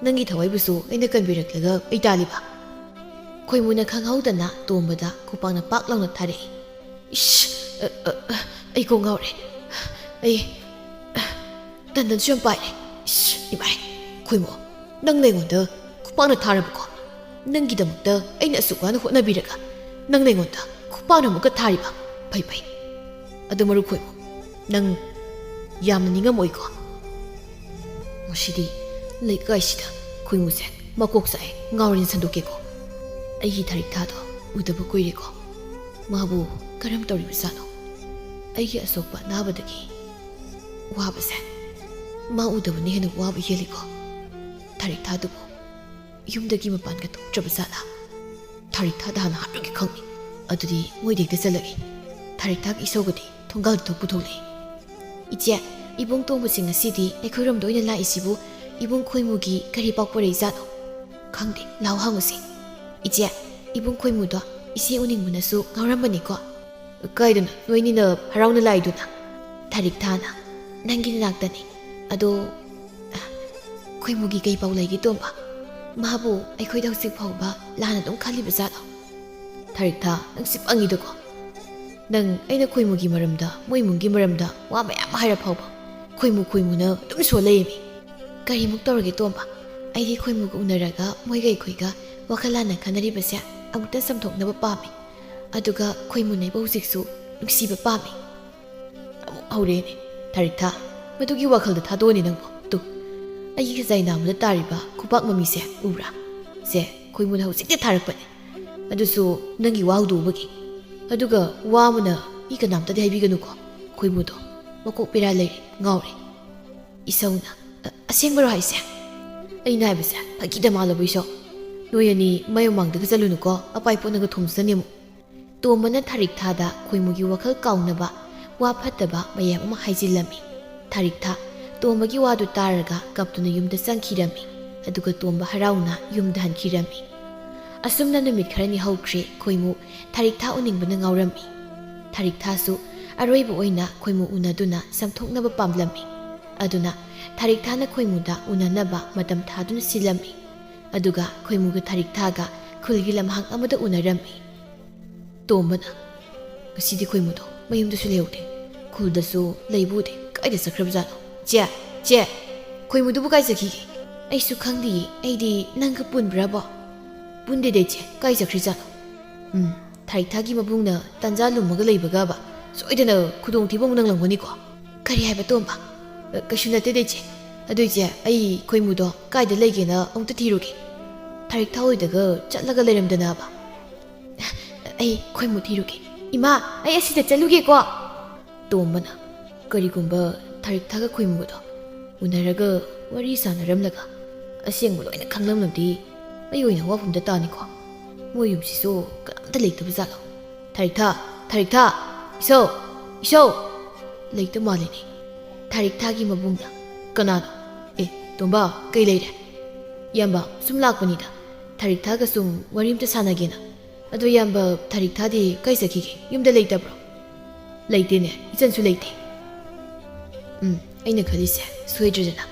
ꯅꯪꯒꯤ ꯊꯋꯥꯏꯕꯨꯁꯨ ꯑꯩꯅ ꯀꯟꯕꯤꯔꯛꯂꯒ ꯑꯩ ꯇꯥꯜꯂꯤꯕ? ꯈꯣꯏꯃꯨꯅ ꯈꯪꯍꯧꯗꯅ ꯇꯣꯝꯕꯗ ꯈꯨꯄꯥꯛꯅ ꯄꯥꯛ ꯂꯥꯎꯅ ꯊꯥꯔꯛꯏ꯫ ꯏꯁ! ꯑ, ꯑ, ꯑ, ꯑꯩ ꯀꯣꯛ ꯉꯥꯎꯔꯦ꯫ ꯑꯩ, ꯑ, ꯇꯟꯗꯟꯁꯨ ꯌꯥꯝ ꯄꯥꯏꯔꯦ꯫ ꯏꯁ! ꯏꯃꯥꯏ! ꯈꯣꯏꯃꯨ, ꯅꯪꯅ ꯑꯩꯉꯣꯟꯗ ꯈꯨꯄꯥꯛꯅ ꯊꯥꯔꯕꯀꯣ? ꯅꯪꯒꯤꯗꯃꯛꯇ ꯑꯩꯅ ꯑꯁꯨꯛ ꯋꯥꯅ ꯍꯣꯠꯅꯕꯤꯔꯒ ꯅꯪꯅ ꯑꯩꯉꯣꯟꯗ ꯈꯨꯄꯥꯛꯅ ꯑꯃꯨꯛꯀ ꯊꯥꯔꯤꯕ? ꯐꯩ, ꯐꯩ꯫ ꯑꯗꯨ ꯃꯔꯨꯞ ꯈꯣꯏꯃꯨ, ꯅꯪ ꯌꯥꯝꯅ ꯅꯤꯡꯉꯝꯃꯣꯏꯀꯣ? ꯉꯁꯤꯗꯤ ꯂꯩꯀꯥꯏꯁꯤꯗ ꯈꯣꯏꯃꯨꯁꯦ ꯃꯀꯣꯛ ꯆꯥꯛꯑꯦ, ꯉꯥꯎꯔꯦꯅ ꯁꯟꯗꯣꯛꯀꯦꯀꯣ꯫ ꯑꯩꯒꯤ ꯊꯥꯔꯤꯛ ꯊꯥꯗꯣ ꯎꯗꯕ ꯀꯨꯏꯔꯦꯀꯣ꯫ ꯃꯥꯕꯨ ꯀꯔꯝ ꯇꯧꯔꯤꯕꯖꯥꯠꯅꯣ? ꯑꯩꯒꯤ ꯑꯁꯣꯛꯄ ꯑꯅꯥꯕꯗꯒꯤ ꯋꯥꯕꯁꯦ ꯃꯥ ꯎꯗꯕꯅ ꯍꯦꯟꯅ ꯋꯥꯕ ꯍꯦꯜꯂꯤꯀꯣ꯫ ꯊꯥꯔꯤꯛ ꯊꯥꯗꯨꯕꯨ ꯌꯨꯝꯗꯒꯤ ꯃꯄꯥꯟꯒ ꯊꯣꯛꯇ꯭ꯔꯕ ꯖꯥꯠꯂꯥ? ꯊꯥꯔꯤꯛ ꯊꯥꯗ ꯍꯥꯟꯅ ꯍꯥꯠꯂꯨꯒꯦ ꯈꯪꯅꯤ꯫ ꯑꯗꯨꯗꯤ ꯃꯣꯏꯗ ꯍꯦꯛꯇ ꯆꯠꯂꯒꯦ꯫ ꯊꯥꯔꯤꯛ ꯊꯥꯒꯤ ꯏꯁꯧꯒꯗꯤ ꯊꯣꯡꯒꯥꯜꯗ ꯊꯣꯛꯄꯨ ꯊꯣꯛꯂꯛꯑꯦ꯫ "ꯏꯆꯦ, ꯏꯕꯨꯡ ꯇꯣꯝꯕꯁꯤ ꯉꯁꯤꯗꯤ ꯑꯩꯈꯣꯏꯔꯣꯝꯗ ꯑꯣꯏꯅ ꯂꯥꯛꯏꯁꯤꯕꯨ ꯏꯕꯨꯡ ꯈꯣꯏꯃꯨꯒꯤ ꯀꯔꯤ ꯄꯥꯎ ꯄꯨꯔꯛꯏꯖꯥꯠꯅꯣ? ꯈꯪꯗꯦ, ꯂꯥꯎ ꯍꯪꯉꯨꯁꯤ꯫ ꯏꯆꯦ, ꯏꯕꯨꯡ ꯈꯣꯏꯃꯨꯗꯣ ꯏꯆꯦ ꯎꯅꯤꯡꯕꯅꯁꯨ ꯉꯥꯎꯔꯝꯕꯅꯤꯀꯣ꯫" "ꯀꯥꯏꯗꯅꯣ ꯅꯣꯏꯅꯤꯅ ꯍꯔꯥꯎꯅ ꯂꯥꯛꯏꯗꯨꯅ?" "ꯊꯥꯔꯤꯛ ꯊꯥꯅ ꯅꯪꯒꯤ ꯅꯅꯥꯛꯇꯅꯤ꯫ ꯑꯗꯣ, ꯑ, ꯈꯣꯏꯃꯨꯒꯤ ꯀꯩ ꯄꯥꯎ ꯂꯩꯒꯦ ꯇꯣꯝꯕ? ꯃꯥꯕꯨ ꯑꯩꯈꯣꯏꯗ ꯍꯧꯖꯤꯛ ꯐꯥꯎꯕ ꯂꯥꯟꯅ ꯑꯗꯨꯝ ꯈꯜꯂꯤꯕ ꯖꯥꯠꯂꯣ?" "ꯊꯥꯔꯤꯛ ꯊꯥ, ꯅꯪꯁꯤ ꯄꯪꯉꯤꯗꯀꯣ꯫ ꯅꯪ ꯑꯩꯅ ꯈꯣꯏꯃꯨꯒꯤ ꯃꯔꯝꯗ, ꯃꯣꯏ ꯏꯃꯨꯡꯒꯤ ꯃꯔꯝꯗ ꯋꯥ ꯃꯌꯥꯝ ꯍꯥꯏꯔ ꯐꯥꯎꯕ ꯈꯣꯏꯃꯨ, ꯈꯣꯏꯃꯨꯅ ꯑꯗꯨꯝ ꯁꯣꯜ ꯂꯩꯌꯦꯃꯤ꯫ ꯀꯔꯤꯃꯨꯛ ꯇꯧꯔꯒꯦ ꯇꯣꯝꯕ? ꯑꯩꯗꯤ ꯈꯣꯏꯃꯨꯒ ꯎꯅꯔꯒ ꯃꯣꯏꯒ ꯑꯩꯈꯣꯏꯒ ꯋꯥꯈꯜ ꯂꯥꯟꯅ ꯈꯟꯅꯔꯤꯕꯁꯦ ꯑꯃꯨꯛꯇ ꯆꯝꯊꯣꯛꯅꯕ ꯄꯥꯝꯃꯤ꯫ ꯑꯗꯨꯒ ꯈꯣꯏꯃꯨ ꯅꯩꯕ ꯍꯧꯖꯤꯛꯁꯨ ꯅꯨꯡꯁꯤꯕ ꯄꯥꯝꯃꯤ꯫" ꯑꯃꯨꯛ ꯍꯧꯔꯦꯅꯦ꯫ "ꯊꯥꯔꯤꯛ ꯊꯥ, ꯃꯗꯨꯒꯤ ꯋꯥꯈꯜꯗ ꯊꯥꯗꯣꯛꯑꯅꯤ ꯅꯪꯕꯨ꯫ ꯇꯨ, ꯑꯩꯒꯤ ꯈꯖꯥꯏ ꯅꯥꯝꯃꯗ ꯇꯥꯔꯤꯕ ꯈꯨꯕꯥꯛ ꯃꯃꯤꯁꯦ ꯎꯕ꯭ꯔꯥ? ꯁꯦ, ꯈꯣꯏꯃꯨꯅ ꯍꯧꯖꯤꯛꯇ ꯊꯥꯔꯛꯄꯅꯦ꯫ ꯑꯗꯨꯁꯨ ꯅꯪꯒꯤ ꯋꯥ ꯍꯧꯗꯣꯛꯎꯕꯒꯤ꯫ ꯑꯗꯨꯒ ꯋꯥ ꯑꯃꯅ ꯃꯤ ꯀꯅꯥꯝꯇꯗ ꯍꯥꯏꯕꯤꯒꯅꯨꯀꯣ, ꯈꯣꯏꯃꯨꯗꯣ ꯃꯀꯣꯛ ꯕꯦꯔꯥ ꯂꯩꯔꯦ, ꯉꯥꯎꯔꯦ꯫" "ꯏꯁꯧꯅ, ꯑ-, ꯑꯁꯦꯡꯕꯔꯣ ꯍꯥꯏꯁꯦ? ꯑꯩꯅ ꯍꯥꯏꯕꯁꯦ ꯐꯥꯒꯤꯗ ꯃꯥꯜꯂꯕꯣ ꯏꯁꯧ?" "ꯅꯣꯏ ꯑꯅꯤ ꯃꯩ ꯃꯃꯥꯡꯗꯒ ꯆꯠꯂꯨꯅꯨꯀꯣ, ꯑꯄꯥꯏ ꯄꯣꯠꯅꯒ ꯊꯣꯝꯖꯅꯤ ꯑꯃꯨꯛ"꯫ ꯇꯣꯝꯕꯅ ꯊꯥꯔꯤꯛꯊꯥꯗ ꯈꯣꯏꯃꯨꯒꯤ ꯋꯥꯈꯜ ꯀꯥꯎꯅꯕ ꯋꯥ ꯐꯠꯇꯕ ꯃꯌꯥꯝ ꯑꯃ ꯍꯥꯏꯖꯤꯜꯂꯝꯃꯤ꯫ ꯊꯥꯔꯤꯛꯊꯥ ꯇꯣꯝꯕꯒꯤ ꯋꯥꯗꯨ ꯇꯥꯔꯒ ꯀꯞꯇꯨꯅ ꯌꯨꯝꯗ ꯆꯪꯈꯤꯔꯝꯃꯤ꯫ ꯑꯗꯨꯒ ꯇꯣꯝꯕ ꯍꯔꯥꯎꯅ ꯌꯨꯝꯗ ꯍꯟꯈꯤꯔꯝꯃꯤ꯫ ꯑꯁꯨꯝꯅ ꯅꯨꯃꯤꯠ ꯈꯔꯅꯤ ꯍꯧꯈ꯭ꯔꯦ꯫ ꯈꯣꯏꯃꯨ ꯊꯥꯔꯤꯛꯊꯥ ꯎꯅꯤꯡꯕꯅ ꯉꯥꯎꯔꯝꯃꯤ꯫ ꯊꯥꯔꯤꯛꯊꯥꯁꯨ ꯑꯔꯣꯏꯕ ꯑꯣꯏꯅ ꯈꯣꯏꯃꯨ ꯎꯅꯗꯨꯅ ꯆꯝꯊꯣꯛꯅꯕ ꯄꯥꯝꯂꯝꯃꯤ꯫ ꯑꯗꯨꯅ ꯊꯥꯔꯤꯛꯊꯥꯅ ꯈꯣꯏꯃꯨꯗ ꯎꯅꯅꯕ ꯃꯇꯝ ꯊꯥꯗꯨꯅ ꯁꯤꯜꯂꯝꯃꯤ꯫ ꯑꯗꯨꯒ ꯈꯣꯏꯃꯨꯒ ꯊꯥꯔꯤꯛꯊꯥꯒ ꯈꯨꯜꯒꯤ ꯂꯝꯍꯥꯡ ꯑꯃꯗ ꯎꯅꯔꯝꯃꯤ꯫ ꯇꯣꯝꯕꯅ, "ꯉꯁꯤꯗꯤ ꯈꯣꯏꯃꯨꯗꯣ ꯃꯌꯨꯝꯗꯁꯨ ꯂꯩꯍꯧꯗꯦ, ꯈꯨꯜꯗꯁꯨ ꯂꯩꯕ ꯎꯗꯦ, ꯀꯥꯏꯗ ꯆꯠꯈ꯭ꯔꯕꯖꯥꯠꯅꯣ?" "ꯆꯦ, ꯆꯦ, ꯈꯣꯏꯃꯨꯗꯨꯕꯨ ꯀꯥꯏ ꯆꯠꯈꯤꯒꯦ?" "ꯑꯩꯁꯨ ꯈꯪꯗꯤꯌꯦ, ꯑꯩꯗꯤ ꯅꯪꯒ ꯄꯨꯟꯕ꯭ꯔꯕꯣ?" "ꯄꯨꯟꯗꯦꯗ ꯏꯆꯦ, ꯀꯥꯏ ꯆꯠꯈ꯭ꯔꯤꯖꯥꯠꯅꯣ?" "ꯎꯝ, ꯊꯥꯔꯤꯛꯊꯥꯒꯤ ꯃꯕꯨꯡꯅ ꯇꯥꯟꯖꯥ ꯂꯨꯝꯃꯒ ꯂꯩꯕꯒꯕ ꯁꯣꯏꯗꯅ ꯈꯨꯗꯣꯡꯊꯤꯕ ꯑꯃꯨꯛ ꯅꯪꯂꯝꯒꯅꯤꯀꯣ?" "ꯀꯔꯤ ꯍꯥꯏꯕ ꯇꯣꯝꯕ?" "ꯑ, ꯀꯩꯁꯨ ꯅꯠꯇꯦꯗ ꯏꯆꯦ꯫ ꯑꯗꯨ ꯏꯆꯦ, ꯑꯩ ꯈꯣꯏꯃꯨꯗꯣ ꯀꯥꯏꯗ ꯂꯩꯒꯦꯅ ꯑꯃꯨꯛꯇ ꯊꯤꯔꯨꯒꯦ꯫ ꯊꯥꯔꯤꯛꯊꯥ ꯍꯣꯏꯗꯒ ꯆꯠꯂꯒ ꯂꯩꯔꯝꯗꯅꯕ꯫ ꯑꯩ ꯈꯣꯏꯃꯨ ꯊꯤꯔꯨꯒꯦ꯫ ꯏꯃꯥ, ꯑꯩ ꯑꯁꯤꯗ ꯆꯠꯂꯨꯒꯦꯀꯣ꯫" ꯇꯣꯝꯕꯅ ꯀꯔꯤꯒꯨꯝꯕ ꯊꯥꯔꯤꯛꯊꯥꯒ ꯈꯣꯏꯃꯨꯒꯗꯣ ꯎꯅꯔꯒ ꯋꯥꯔꯤ ꯁꯥꯟꯅꯔꯝꯂꯒ ꯑꯁꯦꯡꯕ ꯂꯣꯏꯅ ꯈꯪꯂꯝꯂꯕꯗꯤ ꯑꯩ ꯑꯣꯏꯅ ꯋꯥꯐꯝꯗ ꯇꯥꯅꯤꯀꯣ꯫ ꯃꯣꯏ ꯌꯨꯝꯁꯤꯁꯨ ꯀꯅꯥꯝꯇ ꯂꯩꯇꯕ ꯖꯥꯠꯂꯣ? "ꯊꯥꯔꯤꯛꯊꯥ! ꯊꯥꯔꯤꯛꯊꯥ! ꯏꯁꯧ! ꯏꯁꯧ!" ꯂꯩꯇ ꯃꯥꯜꯂꯤꯅꯦ꯫ ꯊꯥꯔꯤꯛꯊꯥꯒꯤ ꯃꯕꯨꯡꯅ, "ꯀꯅꯥꯅꯣ? ꯑꯦ, ꯇꯣꯝꯕ, ꯀꯩ ꯂꯩꯔꯦ?" "ꯏꯌꯥꯝꯕ, ꯁꯨꯝ ꯂꯥꯛꯄꯅꯤꯗ꯫ ꯊꯥꯔꯤꯛꯊꯥꯒ ꯁꯨꯝ ꯋꯥꯔꯤ ꯑꯝꯇ ꯁꯥꯟꯅꯒꯦꯅ꯫ ꯑꯗꯣ ꯏꯌꯥꯝꯕ, ꯊꯥꯔꯤꯛꯊꯥꯗꯤ ꯀꯥꯏ ꯆꯠꯈꯤꯒꯦ? ꯌꯨꯝꯗ ꯂꯩꯇꯕ꯭ꯔꯣ?" "ꯂꯩꯇꯦꯅꯦ, ꯏꯆꯟꯁꯨ ꯂꯩꯇꯦ꯫" "ꯎꯝ, ꯑꯩꯅ ꯈꯜꯂꯤꯁꯦ ꯁꯣꯏꯗ꯭ꯔꯦꯗꯅ꯫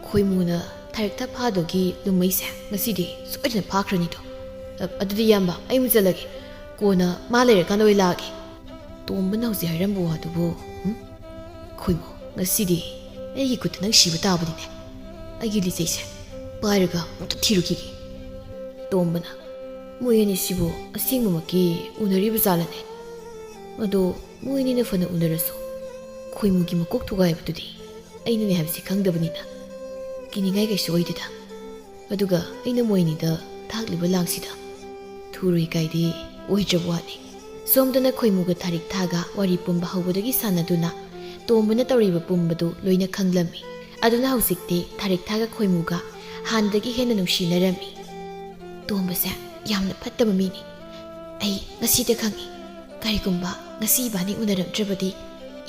ꯈꯣꯏꯃꯨꯅ ꯊꯥꯔꯤꯛꯊꯥ ꯐꯥꯗꯧꯒꯤ ꯂꯨꯝꯃꯩꯁꯦ ꯉꯁꯤꯗꯤ ꯁꯣꯏꯗꯅ ꯐꯥꯈ꯭ꯔꯅꯤꯗꯣ꯫ ꯑ, ꯑꯗꯨꯗꯤ ꯏꯌꯥꯝꯕ, ꯑꯩ ꯑꯃꯨꯛ ꯆꯠꯂꯒꯦ꯫ ꯀꯣꯟꯅ ꯃꯥ ꯂꯩꯔꯀꯥꯟꯗ ꯑꯣꯏ ꯂꯥꯛꯑꯒꯦ꯫" ꯇꯣꯝꯕꯅ ꯍꯧꯖꯤꯛ ꯍꯥꯏꯔꯝꯕ ꯋꯥꯗꯨꯕꯨ, ꯎꯝ? "ꯈꯣꯏꯃꯨ, ꯉꯁꯤꯗꯤ ꯑꯩꯒꯤ ꯈꯨꯠꯇ ꯅꯪ ꯁꯤꯕ ꯇꯥꯕꯅꯤꯅꯦ꯫ ꯑꯩꯒꯤ ꯂꯤꯆꯩꯁꯦ ꯄꯥꯏꯔꯒ ꯑꯃꯨꯛꯇ ꯊꯤꯔꯨꯈꯤꯒꯦ꯫" ꯇꯣꯝꯕꯅ, "ꯃꯣꯏ ꯑꯅꯤꯁꯤꯕꯨ ꯑꯁꯦꯡꯕꯃꯛꯀꯤ ꯎꯅꯔꯤꯕ ꯖꯥꯠꯂꯅꯦ? ꯑꯗꯣ ꯃꯣꯏ ꯑꯅꯤꯅ ꯐꯅ ꯎꯅꯔꯁꯨ, ꯈꯣꯏꯃꯨꯒꯤ ꯃꯀꯣꯛ ꯊꯨꯒꯥꯏꯕꯗꯨꯗꯤ ꯑꯩꯅꯅꯦ ꯍꯥꯏꯕꯁꯤ ꯈꯪꯗꯕꯅꯤꯅ ꯀꯤꯅꯤꯡꯉꯥꯏ ꯀꯩꯁꯨ ꯑꯣꯏꯗꯦꯗ꯫ ꯑꯗꯨꯒ ꯑꯩꯅ ꯃꯣꯏ ꯑꯅꯤꯗ ꯊꯥꯛꯂꯤꯕ ꯂꯥꯡꯁꯤꯗ ꯊꯨꯔꯣꯏ ꯀꯥꯏꯗꯤ ꯑꯣꯏꯗ꯭ꯔꯕ ꯋꯥꯅꯤ꯫" ꯁꯣꯝꯗꯅ ꯈꯣꯏꯃꯨꯒ ꯊꯥꯔꯤꯛꯊꯥꯒ ꯋꯥꯔꯤ ꯄꯨꯝꯕ ꯍꯧꯕꯗꯒꯤ ꯁꯥꯟꯅꯗꯨꯅ ꯇꯣꯝꯕꯅ ꯇꯧꯔꯤꯕ ꯄꯨꯝꯕꯗꯨ ꯂꯣꯏꯅ ꯈꯪꯂꯝꯃꯤ꯫ ꯑꯗꯨꯅ ꯍꯧꯖꯤꯛꯇꯤ ꯊꯥꯔꯤꯛꯊꯥꯒ ꯈꯣꯏꯃꯨꯒ ꯍꯥꯟꯅꯗꯒꯤ ꯍꯦꯟꯅ ꯅꯨꯡꯁꯤꯅꯔꯝꯃꯤ꯫ ꯇꯣꯝꯕꯁꯦ ꯌꯥꯝꯅ ꯐꯠꯇꯕ ꯃꯤꯅꯤ꯫ ꯑꯩ ꯉꯁꯤꯗ ꯈꯪꯉꯤ꯫ ꯀꯔꯤꯒꯨꯝꯕ ꯉꯁꯤ ꯏꯕꯥꯅꯤ ꯎꯅꯔꯝꯗ꯭ꯔꯕꯗꯤ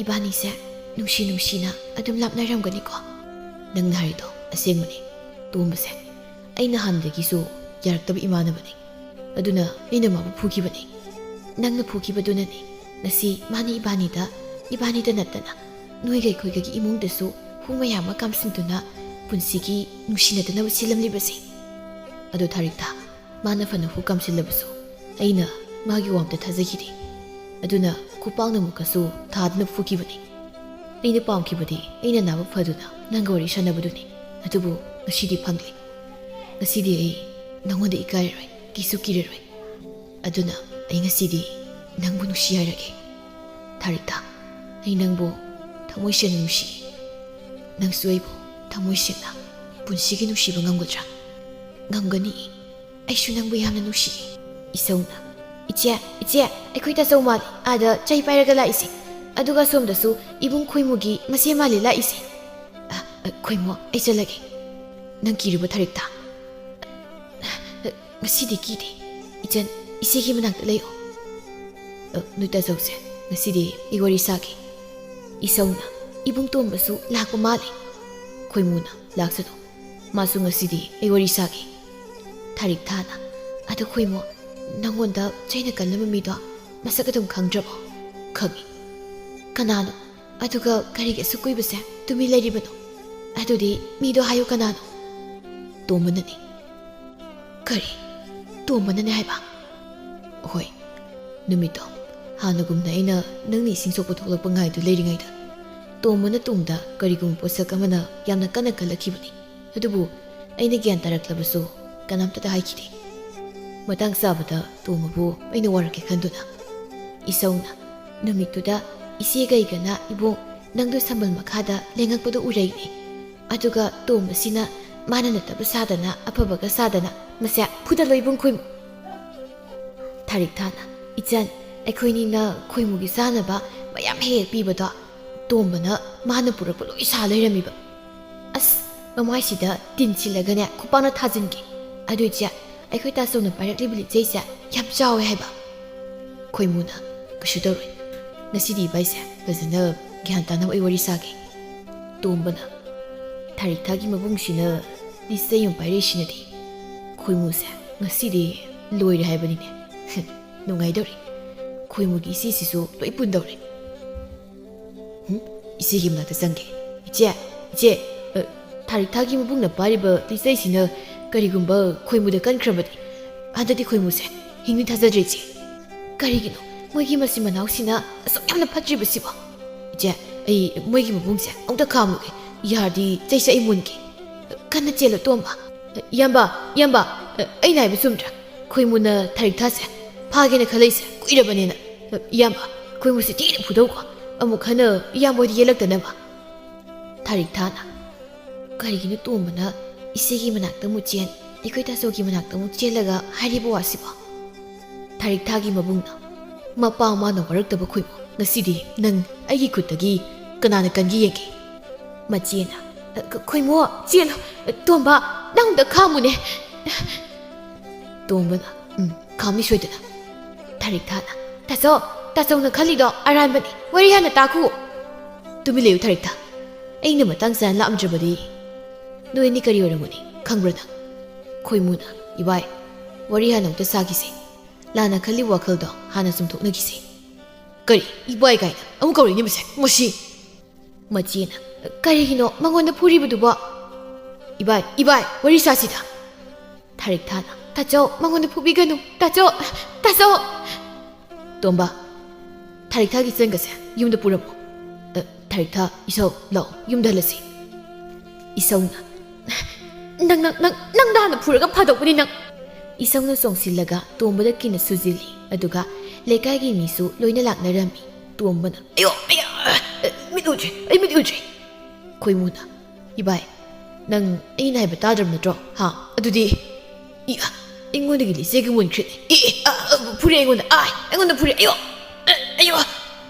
ꯏꯕꯥꯅꯤꯁꯦ ꯅꯨꯡꯁꯤ ꯅꯨꯡꯁꯤꯅ ꯑꯗꯨꯝ ꯂꯥꯞꯅꯔꯝꯒꯅꯤꯀꯣ꯫ ꯅꯪꯅ ꯍꯥꯏꯔꯤꯗꯣ ꯑꯁꯦꯡꯕꯅꯤ꯫ ꯇꯣꯝꯕꯁꯦ ꯑꯩꯅ ꯍꯥꯟꯅꯗꯒꯤꯁꯨ ꯌꯥꯔꯛꯇꯕ ꯏꯃꯥꯟꯅꯕꯅꯤ꯫ ꯑꯗꯨꯅ ꯑꯩꯅ ꯃꯥꯕꯨ ꯐꯨꯈꯤꯕꯅꯤ꯫ ꯅꯪꯅ ꯐꯨꯈꯤꯕꯗꯨꯅꯅꯤ ꯉꯁꯤ ꯃꯥꯅ ꯏꯕꯥꯅꯤꯗ, ꯏꯕꯥꯅꯤꯗ ꯅꯠꯇꯅ ꯅꯣꯏꯒ ꯑꯩꯈꯣꯏꯒꯒꯤ ꯏꯃꯨꯡꯗꯁꯨ ꯍꯨ ꯃꯌꯥꯝ ꯑꯃ ꯀꯥꯝꯁꯤꯟꯗꯨꯅ ꯄꯨꯟꯁꯤꯒꯤ ꯅꯨꯡꯁꯤꯅꯗꯅꯕ ꯁꯤꯜꯂꯝꯂꯤꯕꯁꯤ꯫ ꯑꯗꯣ ꯊꯥꯔꯤꯛꯇ, ꯃꯥꯅ ꯐꯅ ꯍꯨ ꯀꯥꯝꯁꯤꯜꯂꯕꯁꯨ ꯑꯩꯅ ꯃꯥꯒꯤ ꯋꯥ ꯑꯝꯇ ꯊꯥꯖꯈꯤꯗꯦ꯫ ꯑꯗꯨꯅ ꯈꯨꯄꯥꯛꯅ ꯑꯃꯨꯛꯀꯁꯨ ꯊꯥꯗꯨꯅ ꯐꯨꯈꯤꯕꯅꯤ꯫ ꯑꯩꯅ ꯄꯥꯝꯈꯤꯕꯗꯤ ꯑꯩꯅ ꯅꯥꯕ ꯐꯗꯨꯅ ꯅꯪꯒ ꯋꯥꯔꯤ ꯁꯥꯟꯅꯕꯗꯨꯅꯤ꯫ ꯑꯗꯨꯕꯨ ꯉꯁꯤꯗꯤ ꯐꯪꯂꯦ꯫ ꯉꯁꯤꯗꯤ ꯑꯩ ꯅꯪꯉꯣꯟꯗ ꯏꯀꯥꯏꯔꯔꯣꯏ, ꯀꯤꯁꯨ ꯀꯤꯔꯔꯣꯏ꯫ ꯑꯗꯨꯅ ꯑꯩ ꯉꯁꯤꯗꯤ ꯅꯪꯕꯨ ꯅꯨꯡꯁꯤ ꯍꯥꯏꯔꯒꯦ꯫ ꯊꯥꯔꯤꯛꯇ, ꯑꯩ ꯅꯪꯕꯨ ꯊꯃꯣꯏ ꯁꯦꯡꯅ ꯅꯨꯡꯁꯤ꯫ ꯅꯪꯁꯨ ꯑꯩꯕꯨ ꯊꯃꯣꯏ ꯁꯦꯡꯅ ꯄꯨꯟꯁꯤꯒꯤ ꯅꯨꯡꯁꯤꯕ ꯉꯝꯒꯗ꯭ꯔꯥ? ꯉꯝꯒꯅꯤ꯫ ꯑꯩꯁꯨ ꯅꯪꯕꯨ ꯌꯥꯝꯅ ꯅꯨꯡꯁꯤ꯫ ꯏꯁꯧꯅ, "ꯏꯆꯦ, ꯏꯆꯦ, ꯑꯩꯈꯣꯏ ꯇꯥꯆꯧ ꯃꯥꯜꯂꯤ ꯑꯥꯗ ꯆꯩ ꯄꯥꯏꯔꯒ ꯂꯥꯛꯏꯁꯦ꯫ ꯑꯗꯨꯒ ꯑꯁꯣꯝꯗꯁꯨ ꯏꯕꯨꯡ ꯈꯣꯏꯃꯨꯒꯤ ꯃꯆꯦ ꯃꯥꯜꯂꯤ ꯂꯥꯛꯏꯁꯦ꯫ ꯑ, ꯑ, ꯈꯣꯏꯃꯨ, ꯑꯩ ꯆꯠꯂꯒꯦ꯫ ꯅꯪ ꯀꯤꯔꯤꯕ ꯊꯥꯔꯤꯛꯇ?" "ꯉꯁꯤꯗꯤ ꯀꯤꯗꯦ꯫ ꯏꯆꯟ, ꯏꯆꯦꯒꯤ ꯃꯅꯥꯛꯇ ꯂꯩꯌꯣ꯫ ꯑ, ꯅꯣꯏ ꯇꯥꯆꯧꯁꯦ ꯉꯁꯤꯗꯤ ꯑꯩ ꯋꯥꯔꯤ ꯁꯥꯒꯦ꯫" ꯏꯁꯧꯅ, "ꯏꯕꯨꯡ ꯇꯣꯝꯕꯁꯨ ꯂꯥꯛꯄ ꯃꯥꯜꯂꯤ꯫" ꯈꯣꯏꯃꯨꯅ, "ꯂꯥꯛꯁꯅꯨ꯫ ꯃꯥꯁꯨ ꯉꯁꯤꯗꯤ ꯑꯩ ꯋꯥꯔꯤ ꯁꯥꯒꯦ꯫" ꯊꯥꯔꯤꯛ ꯊꯥꯅ, "ꯑꯗꯣ ꯈꯣꯏꯃꯨ, ꯅꯪꯉꯣꯟꯗ ꯆꯩꯅ ꯀꯜꯂꯝꯕ ꯃꯤꯗꯣ ꯃꯁꯛ ꯑꯗꯨꯝ ꯈꯪꯗ꯭ꯔꯕꯣ?" "ꯈꯪꯉꯤ꯫" "ꯀꯅꯥꯅꯣ? ꯑꯗꯨꯒ ꯀꯔꯤꯒꯤ ꯑꯁꯨꯛ ꯀꯨꯏꯕꯁꯦ ꯇꯨꯃꯤꯟ ꯂꯩꯔꯤꯕꯅꯣ? ꯑꯗꯨꯗꯤ ꯃꯤꯗꯣ ꯍꯥꯏꯌꯨ, ꯀꯅꯥꯅꯣ?" "ꯇꯣꯝꯕꯅꯅꯤ꯫" "ꯀꯔꯤ? ꯇꯣꯝꯕꯅꯅꯦ ꯍꯥꯏꯕ?" "ꯍꯣꯏ꯫ ꯅꯨꯃꯤꯠꯇꯣ ꯍꯥꯟꯅꯒꯨꯝꯅ ꯑꯩꯅ ꯅꯪꯅ ꯏꯁꯤꯡ ꯁꯣꯛꯄ ꯊꯣꯛꯂꯛꯄ ꯉꯥꯏꯗꯨ ꯂꯩꯔꯤꯉꯩꯗ ꯇꯣꯝꯕꯅ ꯇꯨꯡꯗ ꯀꯔꯤꯒꯨꯝꯕ ꯄꯣꯠꯁꯛ ꯑꯃꯅ ꯌꯥꯝꯅ ꯀꯟꯅ ꯀꯜꯂꯛꯈꯤꯕꯅꯤ꯫ ꯑꯗꯨꯕꯨ ꯑꯩꯅ ꯒ꯭ꯌꯥꯟ ꯇꯥꯔꯛꯂꯕꯁꯨ ꯀꯅꯥꯝꯇꯗ ꯍꯥꯏꯈꯤꯗꯦ꯫ ꯃꯇꯥꯡ ꯆꯥꯕꯗ ꯇꯣꯝꯕꯕꯨ ꯑꯩꯅ ꯋꯥꯔꯛꯀꯦ ꯈꯟꯗꯨꯅ꯫" ꯏꯁꯧꯅ, "ꯅꯨꯃꯤꯠꯇꯨꯗ ꯏꯆꯦ ꯀꯩꯒꯅ ꯏꯕꯨꯡ ꯅꯪꯗꯨ ꯁꯝꯕꯜ ꯃꯈꯥꯗ ꯂꯦꯡꯉꯛꯄꯗꯨ ꯎꯔꯛꯏꯅꯦ꯫ ꯑꯗꯨꯒ ꯇꯣꯝꯕꯁꯤꯅ ꯃꯥꯅ ꯅꯠꯇꯕ ꯁꯥꯗꯅ, ꯑꯐꯕꯒ ꯁꯥꯗꯅ, ꯃꯁꯦ ꯐꯨꯗꯠꯂꯣ ꯏꯕꯨꯡ ꯈꯣꯏꯃꯨ꯫" ꯊꯥꯔꯤꯛ ꯊꯥꯅ, "ꯏꯆꯟ, ꯑꯩꯈꯣꯏꯅꯤꯅ ꯈꯣꯏꯃꯨꯒꯤ ꯆꯥꯅꯕ ꯃꯌꯥꯝ ꯍꯦꯛ ꯍꯦꯛ ꯄꯤꯕꯗꯣ ꯇꯣꯝꯕꯅ ꯃꯥꯅ ꯄꯨꯔꯛꯄ ꯂꯣꯏ ꯁꯥ ꯂꯩꯔꯝꯃꯤꯕ꯫ ꯑꯁ, ꯃꯃꯥꯏꯁꯤꯗ ꯇꯤꯟ ꯁꯤꯜꯂꯒꯅꯦ ꯈꯨꯄꯥꯛꯅ ꯊꯥꯖꯤꯟꯒꯦ꯫ ꯑꯗꯨ ꯏꯆꯦ, ꯑꯩꯈꯣꯏ ꯇꯥꯆꯧꯅ ꯄꯥꯏꯔꯛꯂꯤꯕ ꯂꯤꯆꯩꯁꯦ ꯌꯥꯝ ꯆꯥꯎꯋꯦ ꯍꯥꯏꯕ꯫ ꯈꯣꯏꯃꯨꯅ, "ꯀꯩꯁꯨ ꯇꯧꯔꯣꯏ꯫ ꯉꯁꯤꯗꯤ ꯏꯕꯥꯏꯁꯦ ꯐꯖꯅ ꯒ꯭ꯌꯥꯟ ꯇꯥꯅꯕ ꯑꯩ ꯋꯥꯔꯤ ꯁꯥꯒꯦ꯫" ꯇꯣꯝꯕꯅ, "ꯊꯥꯔꯤꯛꯊꯥꯒꯤ ꯃꯕꯨꯡꯁꯤꯅ ꯂꯤꯆꯩ ꯑꯃ ꯄꯥꯏꯔꯛꯏꯁꯤꯅꯗꯤ ꯈꯣꯏꯃꯨꯁꯦ ꯉꯁꯤꯗꯤ ꯂꯣꯏꯔꯦ ꯍꯥꯏꯕꯅꯤꯅꯦ꯫ ꯅꯨꯡꯉꯥꯏꯗꯧꯔꯤ꯫ ꯈꯣꯏꯃꯨꯒꯤ ꯏꯆꯦꯁꯤꯁꯨ ꯂꯣꯏ ꯄꯨꯟꯗꯧꯔꯦ꯫" ꯍꯨꯝ? ꯏꯆꯦꯒꯤ ꯃꯅꯥꯛꯇ ꯆꯪꯒꯦ꯫ "ꯏꯆꯦ, ꯏꯆꯦ, ꯑ, ꯊꯥꯔꯤꯛꯊꯥꯒꯤ ꯃꯕꯨꯡꯅ ꯄꯥꯏꯔꯤꯕ ꯂꯤꯆꯩꯁꯤꯅ ꯀꯔꯤꯒꯨꯝꯕ ꯈꯣꯏꯃꯨꯗ ꯀꯟꯈ꯭ꯔꯕꯗꯤ ꯍꯟꯗꯛꯇꯤ ꯈꯣꯏꯃꯨꯁꯦ ꯍꯤꯡꯅꯤ ꯊꯥꯖꯗ꯭ꯔꯦ, ꯏꯆꯦ꯫ ꯀꯔꯤꯒꯤꯅꯣ ꯃꯣꯏꯒꯤ ꯃꯆꯤꯟ ꯃꯅꯥꯎꯁꯤꯅ ꯑꯁꯨꯛ ꯌꯥꯝꯅ ꯐꯠꯇ꯭ꯔꯤꯕꯁꯤꯕꯣ? ꯏꯆꯦ, ꯑꯩ ꯃꯣꯏꯒꯤ ꯃꯕꯨꯡꯁꯦ ꯑꯃꯨꯛꯇ ꯈꯥꯝꯃꯨꯒꯦ꯫ ꯌꯥꯔꯗꯤ ꯆꯩꯁꯦ ꯑꯩ ꯃꯨꯟꯒꯦ꯫" "ꯀꯟꯅ ꯆꯦꯜꯂꯣ, ꯇꯣꯝꯕ꯫" "ꯏꯌꯥꯝꯕ, ꯏꯌꯥꯝꯕ, ꯑꯩꯅ ꯍꯥꯏꯕ ꯆꯨꯝꯗ꯭ꯔꯥ? ꯈꯣꯏꯃꯨꯅ ꯊꯥꯔꯤꯛꯊꯥꯁꯦ ꯐꯥꯒꯦꯅ ꯈꯜꯂꯛꯏꯁꯦ ꯀꯨꯏꯔꯕꯅꯦꯅ꯫ ꯏꯌꯥꯝꯕ, ꯈꯣꯏꯃꯨꯁꯦ ꯊꯤꯅ ꯐꯨꯗꯧꯀꯣ꯫ ꯑꯃꯨꯛ ꯍꯟꯅ ꯏꯌꯥꯝꯕ ꯍꯣꯏꯗ ꯌꯦꯜꯂꯛꯇꯅꯕ꯫" ꯊꯥꯔꯤꯛꯊꯥꯅ, "ꯀꯔꯤꯒꯤꯅꯣ ꯇꯣꯝꯕꯅ ꯏꯆꯦꯒꯤ ꯃꯅꯥꯛꯇ ꯑꯃꯨꯛ ꯆꯦꯟ, ꯑꯩꯈꯣꯏ ꯇꯥꯆꯧꯒꯤ ꯃꯅꯥꯛꯇ ꯑꯃꯨꯛ ꯆꯦꯜꯂꯒ ꯍꯥꯏꯔꯤꯕ ꯋꯥꯁꯤꯕꯣ?" ꯊꯥꯔꯤꯛꯊꯥꯒꯤ ꯃꯕꯨꯡꯅ, "ꯃꯄꯥ ꯃꯃꯥꯅ ꯋꯥꯔꯛꯇꯕ ꯈꯣꯏꯃꯨ, ꯉꯁꯤꯗꯤ ꯅꯪ ꯑꯩꯒꯤ ꯈꯨꯠꯇꯒꯤ ꯀꯅꯥꯅ ꯀꯟꯒꯦ ꯌꯦꯡꯒꯦ꯫" ꯃꯆꯦꯅ, "ꯑ, ꯈ-, ꯈꯣꯏꯃꯨ, ꯆꯦꯜꯂꯣ꯫ ꯑ, ꯇꯣꯝꯕ, ꯅꯪ ꯑꯝꯇ ꯈꯥꯝꯃꯨꯅꯦ꯫" ꯇꯣꯝꯕꯅ, "ꯎꯝ, ꯈꯥꯝꯅꯤ ꯁꯣꯏꯗꯅ꯫" ꯊꯥꯔꯤꯛꯊꯥꯅ, "ꯇꯥꯆꯧ, ꯇꯥꯆꯧꯅ ꯈꯜꯂꯤꯗꯣ ꯑꯔꯥꯟꯕꯅꯤ꯫ ꯋꯥꯔꯤ ꯍꯥꯟꯅ ꯇꯥꯈꯨ꯫" "ꯇꯨꯃꯤꯟ ꯂꯩꯌꯨ ꯊꯥꯔꯤꯛꯊꯥ꯫ ꯑꯩꯅ ꯃꯇꯥꯡ ꯆꯥꯅ ꯂꯥꯛꯑꯝꯗ꯭ꯔꯕꯗꯤ ꯅꯣꯏ ꯑꯅꯤ ꯀꯔꯤ ꯑꯣꯏꯔꯝꯒꯅꯤ ꯈꯪꯕ꯭ꯔꯥ ꯅꯪ?" ꯈꯣꯏꯃꯨꯅ, "ꯏꯕꯥꯏ, ꯋꯥꯔꯤ ꯍꯥꯟꯅ ꯑꯃꯨꯛꯇ ꯁꯥꯈꯤꯁꯦ꯫ ꯂꯥꯟꯅ ꯈꯜꯂꯤꯕ ꯋꯥꯈꯜꯗꯣ ꯍꯥꯟꯅ ꯆꯨꯝꯊꯣꯛꯅꯈꯤꯁꯦ꯫" "ꯀꯔꯤ? ꯏꯕꯥꯏ ꯀꯥꯏꯅ ꯑꯃꯨꯛ ꯀꯧꯔꯛꯏꯅꯦ ꯃꯁꯦ, ꯃꯁꯤ!" ꯃꯆꯦꯅ, "ꯀꯔꯤꯒꯤꯅꯣ ꯃꯉꯣꯟꯗ ꯐꯨꯔꯤꯕꯗꯨꯕꯣ?" "ꯏꯕꯥꯏ, ꯏꯕꯥꯏ, ꯋꯥꯔꯤ ꯁꯥꯁꯤꯗ꯫" ꯊꯥꯔꯤꯛꯊꯥꯅ, "ꯇꯥꯆꯧ, ꯃꯉꯣꯟꯗ ꯐꯨꯕꯤꯒꯅꯨ, ꯇꯥꯆꯧ, ꯇꯥꯆꯧ!" "ꯇꯣꯝꯕ, ꯊꯥꯔꯤꯛꯊꯥꯒꯤ ꯆꯪꯒꯁꯦ ꯌꯨꯝꯗ ꯄꯨꯔꯝꯃꯣ꯫ ꯑ, ꯊꯥꯔꯤꯛꯊꯥ, ꯏꯁꯧ, ꯂꯥꯛꯑꯣ, ꯌꯨꯝꯗ ꯍꯜꯂꯁꯤ꯫" ꯏꯁꯧꯅ, "ꯅꯪ, ꯅꯪ, ꯅꯪ, ꯅꯪꯗ ꯍꯥꯟꯅ ꯐꯨꯔꯒ ꯐꯥꯗꯣꯛꯄꯅꯤ ꯅꯪ!" ꯏꯁꯧꯅ ꯆꯣꯡꯁꯤꯜꯂꯒ ꯇꯣꯝꯕꯗ ꯀꯤꯟꯅ ꯁꯨꯖꯤꯜꯂꯤ, ꯑꯗꯨꯒ ꯂꯩꯀꯥꯏꯒꯤ ꯃꯤꯁꯨ ꯂꯣꯏꯅ ꯂꯥꯛꯅꯔꯝꯃꯤ꯫ ꯇꯣꯝꯕꯅ, "ꯑꯌꯣ, ꯑꯌꯥ, ꯑ, ꯃꯤꯠ ꯎꯗ꯭ꯔꯦ, ꯑꯩ ꯃꯤꯠ ꯎꯗ꯭ꯔꯦ꯫" ꯈꯣꯏꯃꯨꯅ, "ꯏꯕꯥꯏ, ꯅꯪ ꯑꯩꯅ ꯍꯥꯏꯕ ꯇꯥꯗ꯭ꯔꯕ ꯅꯠꯇ꯭ꯔꯣ? ꯍꯥ? ꯑꯗꯨꯗꯤ, ꯏ, ꯑ, ꯑꯩꯉꯣꯟꯗꯒꯤ ꯂꯤꯆꯩꯒ ꯃꯨꯟꯈ꯭ꯔꯦ꯫ ꯏ, ꯏ, ꯑ, ꯑ, ꯐꯨꯔꯦ ꯑꯩꯉꯣꯟꯗ꯫ ꯑꯥꯏ, ꯑꯩꯉꯣꯟꯗ ꯐꯨꯔꯦ꯫ ꯑꯌꯣ, ꯑ, ꯑꯌꯣ,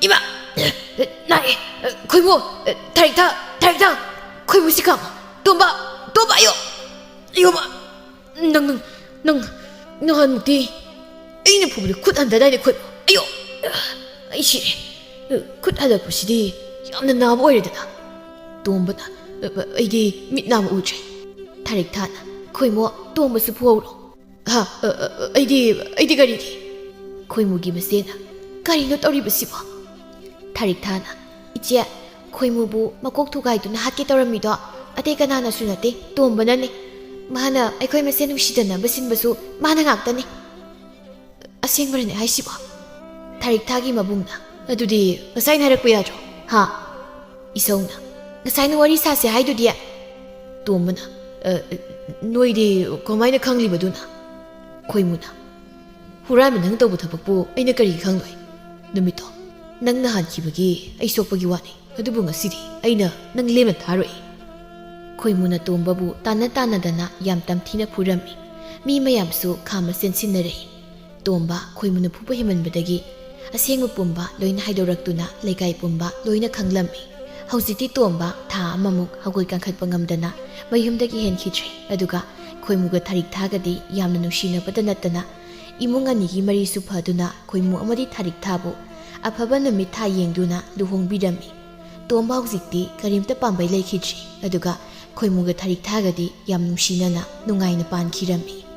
ꯏꯃꯥ, ꯑ, ꯅꯥꯏ꯫ ꯑ, ꯈꯣꯏꯃꯨ, ꯑ, ꯊꯥꯔꯤꯛꯊꯥ, ꯊꯥꯔꯤꯛꯊꯥ, ꯈꯣꯏꯃꯨ ꯁꯤ ꯈꯥꯝꯃꯣ꯫ ꯇꯣꯝꯕ, ꯇꯣꯝꯕ, ꯑꯌꯣ, ꯑꯌꯣ, ꯃꯥ, ꯅꯪ, ꯅꯪ, ꯅꯪ ꯅꯍꯥꯟꯃꯨꯛꯇꯤ ꯑꯩꯅ ꯐꯨꯕꯗ ꯈꯨꯠ ꯍꯟꯊꯗꯥꯏꯅꯦ, ꯈꯣꯏꯃꯨ? ꯑꯌꯣ! ꯑꯩ ꯁꯤꯔꯦ꯫ ꯈꯨꯠ ꯍꯜꯂꯛꯄꯁꯤꯗꯤ ꯌꯥꯝꯅ ꯅꯥꯕ ꯑꯣꯏꯔꯦꯗꯅ꯫ ꯇꯣꯝꯕꯅ, "ꯑꯩꯗꯤ ꯃꯤꯠ ꯅꯥꯕ ꯎꯗ꯭ꯔꯦ꯫" ꯊꯥꯔꯤꯛ ꯊꯥꯅ, "ꯈꯣꯏꯃꯨ, ꯇꯣꯝꯕꯁꯨ ꯐꯨꯍꯧꯔꯣ꯫" "ꯍꯥ? ꯑ, ꯑ, ꯑ, ꯑꯩꯗꯤ, ꯑꯩꯗꯤ ꯀꯔꯤꯒꯤ?" ꯈꯣꯏꯃꯨꯒꯤ ꯃꯆꯦꯅ, "ꯀꯔꯤꯅꯣ ꯇꯧꯔꯤꯕꯁꯤꯕꯣ?" ꯊꯥꯔꯤꯛ ꯊꯥꯅ, "ꯏꯆꯦ, ꯈꯣꯏꯃꯨꯕꯨ ꯃꯀꯣꯛ ꯊꯨꯒꯥꯏꯗꯨꯅ ꯍꯥꯠꯀꯦ ꯇꯧꯔꯝꯃꯤꯗꯣ ꯑꯇꯩ ꯀꯅꯥꯅꯁꯨ ꯅꯠꯇꯦ, ꯇꯣꯝꯕꯅꯅꯦ꯫ ꯃꯥꯅ ꯑꯩꯈꯣꯏ ꯃꯁꯦꯟ ꯅꯨꯡꯁꯤꯗꯅꯕ ꯁꯤꯟꯕꯁꯨ ꯃꯥꯅ ꯉꯥꯛꯇꯅꯦ꯫" "ꯑꯁꯦꯡꯕꯔꯅꯦ ꯍꯥꯏꯁꯤꯕꯣ?" ꯊꯥꯔꯤꯛ ꯊꯥꯒꯤ ꯃꯕꯨꯡꯅ, "ꯑꯗꯨꯗꯤ ꯉꯁꯥꯏꯅ ꯍꯥꯏꯔꯛꯄ ꯌꯥꯗ꯭ꯔꯣ? ꯍꯥ?" ꯏꯁꯧꯅ, "ꯉꯁꯥꯏꯅ ꯋꯥꯔꯤ ꯁꯥꯁꯦ ꯍꯥꯏꯗꯨꯗꯤ?" ꯇꯣꯝꯕꯅ, "ꯑ, ꯑ, ꯅꯣꯏꯗꯤ ꯀꯃꯥꯏꯅ ꯈꯪꯂꯤꯕꯗꯨꯅ?" ꯈꯣꯏꯃꯨꯅ, "ꯍꯨꯔꯥꯟꯕ ꯅꯪ ꯇꯧꯕ ꯊꯕꯛꯄꯨ ꯑꯩꯅ ꯀꯔꯤ ꯈꯪꯂꯣꯏ? ꯅꯨꯃꯤꯠꯇꯣ ꯅꯪꯅ ꯍꯥꯟꯈꯤꯕꯒꯤ ꯑꯩ ꯁꯣꯛꯄꯒꯤ ꯋꯥꯅꯤ, ꯑꯗꯨꯕꯨ ꯉꯁꯤꯗꯤ ꯑꯩꯅ ꯅꯪ ꯂꯦꯝꯅ ꯊꯥꯔꯣꯏ꯫" ꯈꯣꯏꯃꯨꯅ ꯇꯣꯝꯕꯕꯨ ꯇꯥꯟꯅ ꯇꯥꯟꯅꯗꯅ ꯌꯥꯝ ꯇꯝꯊꯤꯅ ꯐꯨꯔꯝꯃꯤ꯫ ꯃꯤ ꯃꯌꯥꯝꯁꯨ ꯈꯥꯝꯃ ꯆꯦꯟꯁꯤꯟꯅꯔꯛꯏ꯫ ꯇꯣꯝꯕ ꯈꯣꯏꯃꯨꯅ ꯐꯨꯕ ꯍꯦꯟꯃꯟꯕꯗꯒꯤ ꯑꯁꯦꯡꯕ ꯄꯨꯝꯕ ꯂꯣꯏꯅ ꯍꯥꯏꯗꯣꯔꯛꯇꯨꯅ ꯂꯩꯀꯥꯏ ꯄꯨꯝꯕ ꯂꯣꯏꯅ ꯈꯪꯂꯝꯃꯤ꯫ ꯍꯧꯖꯤꯛꯇꯤ ꯇꯣꯝꯕ ꯊꯥ ꯑꯃꯃꯨꯛ ꯍꯧꯒꯠ ꯀꯥꯡꯈꯠꯄ ꯉꯝꯗꯅ ꯃꯌꯨꯝꯗꯒꯤ ꯍꯦꯟꯈꯤꯗ꯭ꯔꯦ꯫ ꯑꯗꯨꯒ ꯈꯣꯏꯃꯨꯒ ꯊꯥꯔꯤꯛ ꯊꯥꯒꯗꯤ ꯌꯥꯝꯅ ꯅꯨꯡꯁꯤꯅꯕꯇ ꯅꯠꯇꯅ ꯏꯃꯨꯡ ꯑꯅꯤꯒꯤ ꯃꯔꯤꯁꯨ ꯐꯗꯨꯅ ꯈꯣꯏꯃꯨ ꯑꯃꯗꯤ ꯊꯥꯔꯤꯛ ꯊꯥꯕꯨ ꯑꯐꯕ ꯅꯨꯃꯤꯠ ꯊꯥ ꯌꯦꯡꯗꯨꯅ ꯂꯨꯍꯣꯡꯕꯤꯔꯝꯃꯤ꯫ ꯇꯣꯝꯕ ꯍꯧꯖꯤꯛꯇꯤ ꯀꯔꯤꯝꯇ ꯄꯥꯝꯕꯩ ꯂꯩꯈꯤꯗ꯭ꯔꯦ꯫ ꯑꯗꯨꯒ ꯈꯣꯏꯃꯨꯒ ꯊꯥꯔꯤꯛ ꯊꯥꯒꯗꯤ ꯌꯥꯝ ꯅꯨꯡꯁꯤꯅꯅ ꯅꯨꯡꯉꯥꯏꯅ ꯄꯥꯟꯈꯤꯔꯝꯃꯤ꯫